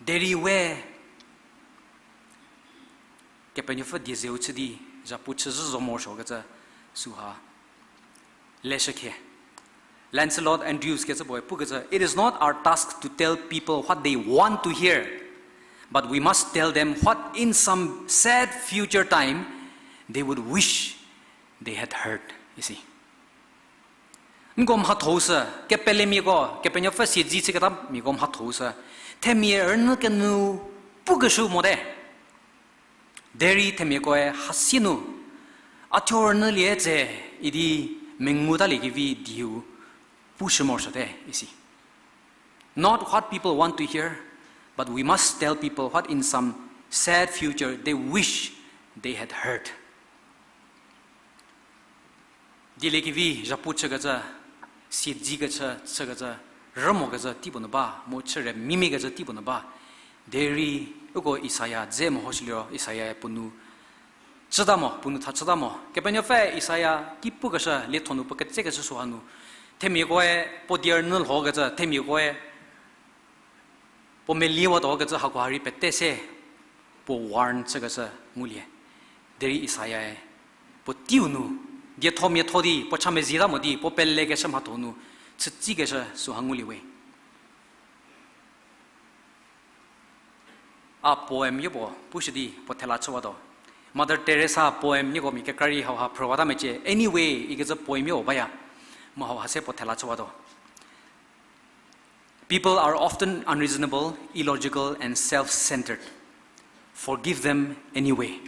Derei we Kepenuopfü die zeu chü di zhapu chüzhü zo morosuokecü süha leshükhie. Lancelot Andrewes kecü puoe pukecü, it is not our task to tell people what they want to hear, but we must tell them what in some sad future time they would wish they had heard, isi. Nko mhatho-u sü, kepelemiako, Kepenuopfü siedzi chüketamiako mhatho-u sü, themia rünyü kenu pukeshü mote. Derei themiakoe hasie nu, a thuo rünyülie tse idi mengutaliekevi dieu pushü morosuote, isi. Not what people want to hear, but we must tell people what in some sad future they wish they had heard. Dieliekevi zhapu chükecü, siedzikecü, chükecü, rümokecü teipuo nu ba, mu chüre miemiekecü teipuo nu ba. Derei uko Isaia dze mehoshüliro, Isaia puo nou chüta mo, puo nou tha chüta mo. Kepenuopfü Isaia ki pukeshü, lietho nu puo ketsekeshü süha nu, themiakoe puo die rünyü lhokecü, themiakoe puo meliewatuokecü hakoha rei pete se puo warn chükeshü ngulie. Derei Isaiae puo teiu nu, dietho miatho di, puo cha mezieta mo di, puo pelekeshü mhatho nu chütsikeshü süha ngulie we. A poem yopuo pushü di puo thela chüwatuo. Mother Teresa poem nieko mia kekra rei hauha phrüwata mecie. Anyway ikecü poem yopuo baya. Mu hauha se puo thela chüwatuo. People are often unreasonable, illogical, and self-centered. Forgive them anyway.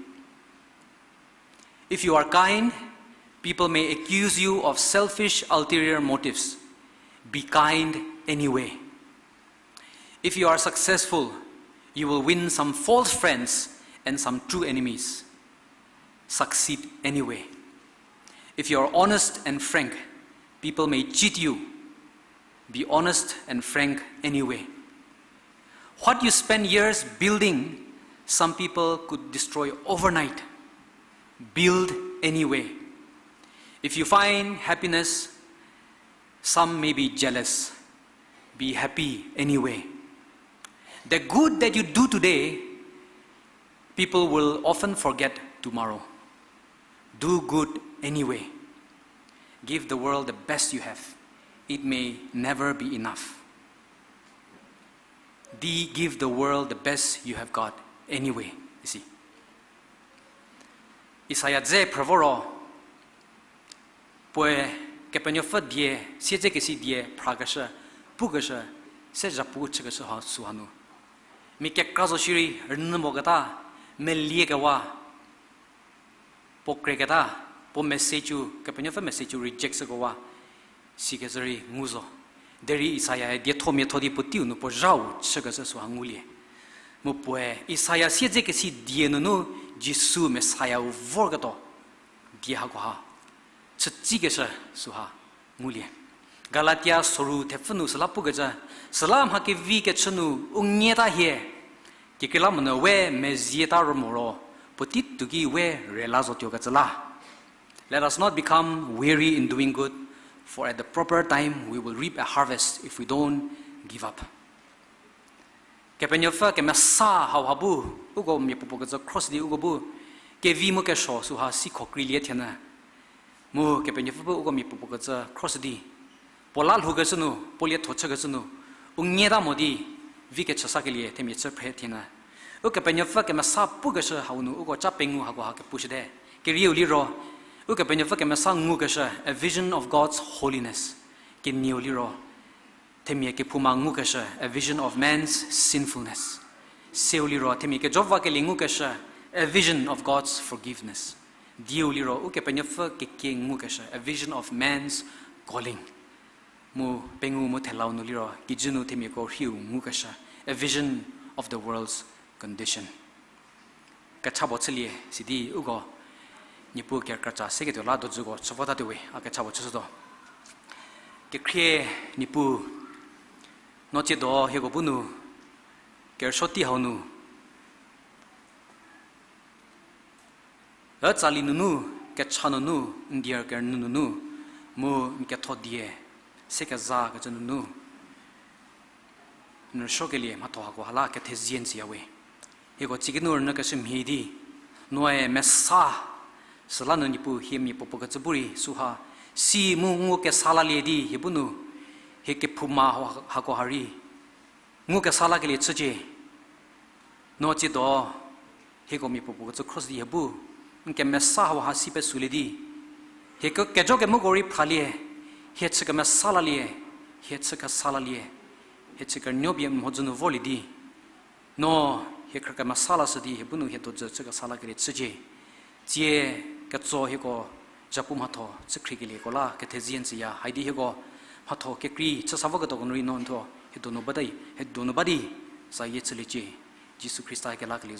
If you are kind, people may accuse you of selfish, ulterior motives. Be kind anyway. If you are successful, you will win some false friends and some true enemies. Succeed anyway. If you are honest and frank, people may cheat you. Be honest and frank anyway. What you spend years building, some people could destroy overnight. Build anyway. If you find happiness, some may be jealous. Be happy anyway. The good that you do today, people will often forget tomorrow. Do good anyway. Give the world the best you have. It may never be enough. Di give the world the best you have got anyway, isi. Isaia dze phrü vo ro, puoe Kepenuopfü die, siedzekesi die phrakeshü, pukeshü, se zhapu chükeshü ha süha nu, mia kekra zo shierei rünyü moketa, meliekewa, puo kreketa, puo message-u, Kepenuopfü message-u reject shükewa, sikecü rei ngu zo. Derei Isaiae dietho miatho di puo teiu nu puo zhau chükeshü süha ngulie. Mu puoe Isaia siedzekesi die nunu Jisu Messiah-u vorketuo die hakoha chütsikeshü süha ngulie. Galatia soru thepfü nu süla pukecü, süla mha kevi kechü nu u nyieta hie, kekreilamonyü we mezieta ro mo ro, puotei tuoki we rela zotuokecü la. Let us not become weary in doing good, for at the proper time we will reap a harvest if we don't give up. Kepenuopfü kemesa hauha bu, uko mia puopuo kecü cross di uko bu, kevi mu kesuo süha si khokrilie thienyü. Mu Kepenuopfü bu uko mia puopuo kecü khrüshü di, puo la lhoukecü nu, puo lietho chükecü nu, u nyieta mo di, vi kechü sakelie themia chü phre thienyü. Ukepenuopfü kemesa pukeshü hau nu uko ca pengou hakoha kepushüte. Kerieu liro, Ukepenuopfü kemesa ngukeshü, a vision of God's holiness. Kenieu liro, themia kephouma ngukeshü, a vision of man's sinfulness. Seu liro, themia kejo vakelie ngukeshü, a vision of God's forgiveness. Dieu liro, Ukepenuopfü kekie ngukeshü, a vision of man's calling. Mu pengou mu thelau nu liro, kijü nu themiako rhiu ngukeshü, a vision of the world's condition. Kecha puo chülie sidi uko, Niepuu kerükra ca seketuo la dojüko chü votatuowe, a kecha puo chüshütuo. Kekhrie Niepuu, no tsiedo hieko bu nu, kerüsuo tei hau nu, ütsali nunu, kecha nunu, n die kerünyü nunu, mu n ketho die, se kezakecü nunu, n rüsuokelie mhatho hakoha la kethezie n tsüyawe. Hieko tsiki nu rünyükeshü mhie di, noe mesa, süla nu Niepuu hie mia puopuo kecü bu rei süha, si mu ngukesa lalie di hie bu nu, hie kephouma ha-, hakoha rei, ngukesa lakelie chücie. No tsiedo, hieko mia puopuo kecü khrüshü di hie bu, n kemesa hauha si pesülie di, hie ke-, kejo kemuko rei phralie, hie chü kemesa lalie, hie chü kesa lalie, hie chü kerünuo pie mhodzü nu vorlie di, no hie khrü kemesa lashü di hie bu nu hie dojü chü kesa lakelie chücie. Tsie ketso hieko zhapu mhatho chükhriekelie ko la kethezie n tsüya, haidi hieko mhatho kekrei chü sa voketuoko nu rei no n thuo hie donu ba di, hie donu ba di, zayie chüliecie. Jisu Khrista kelakelie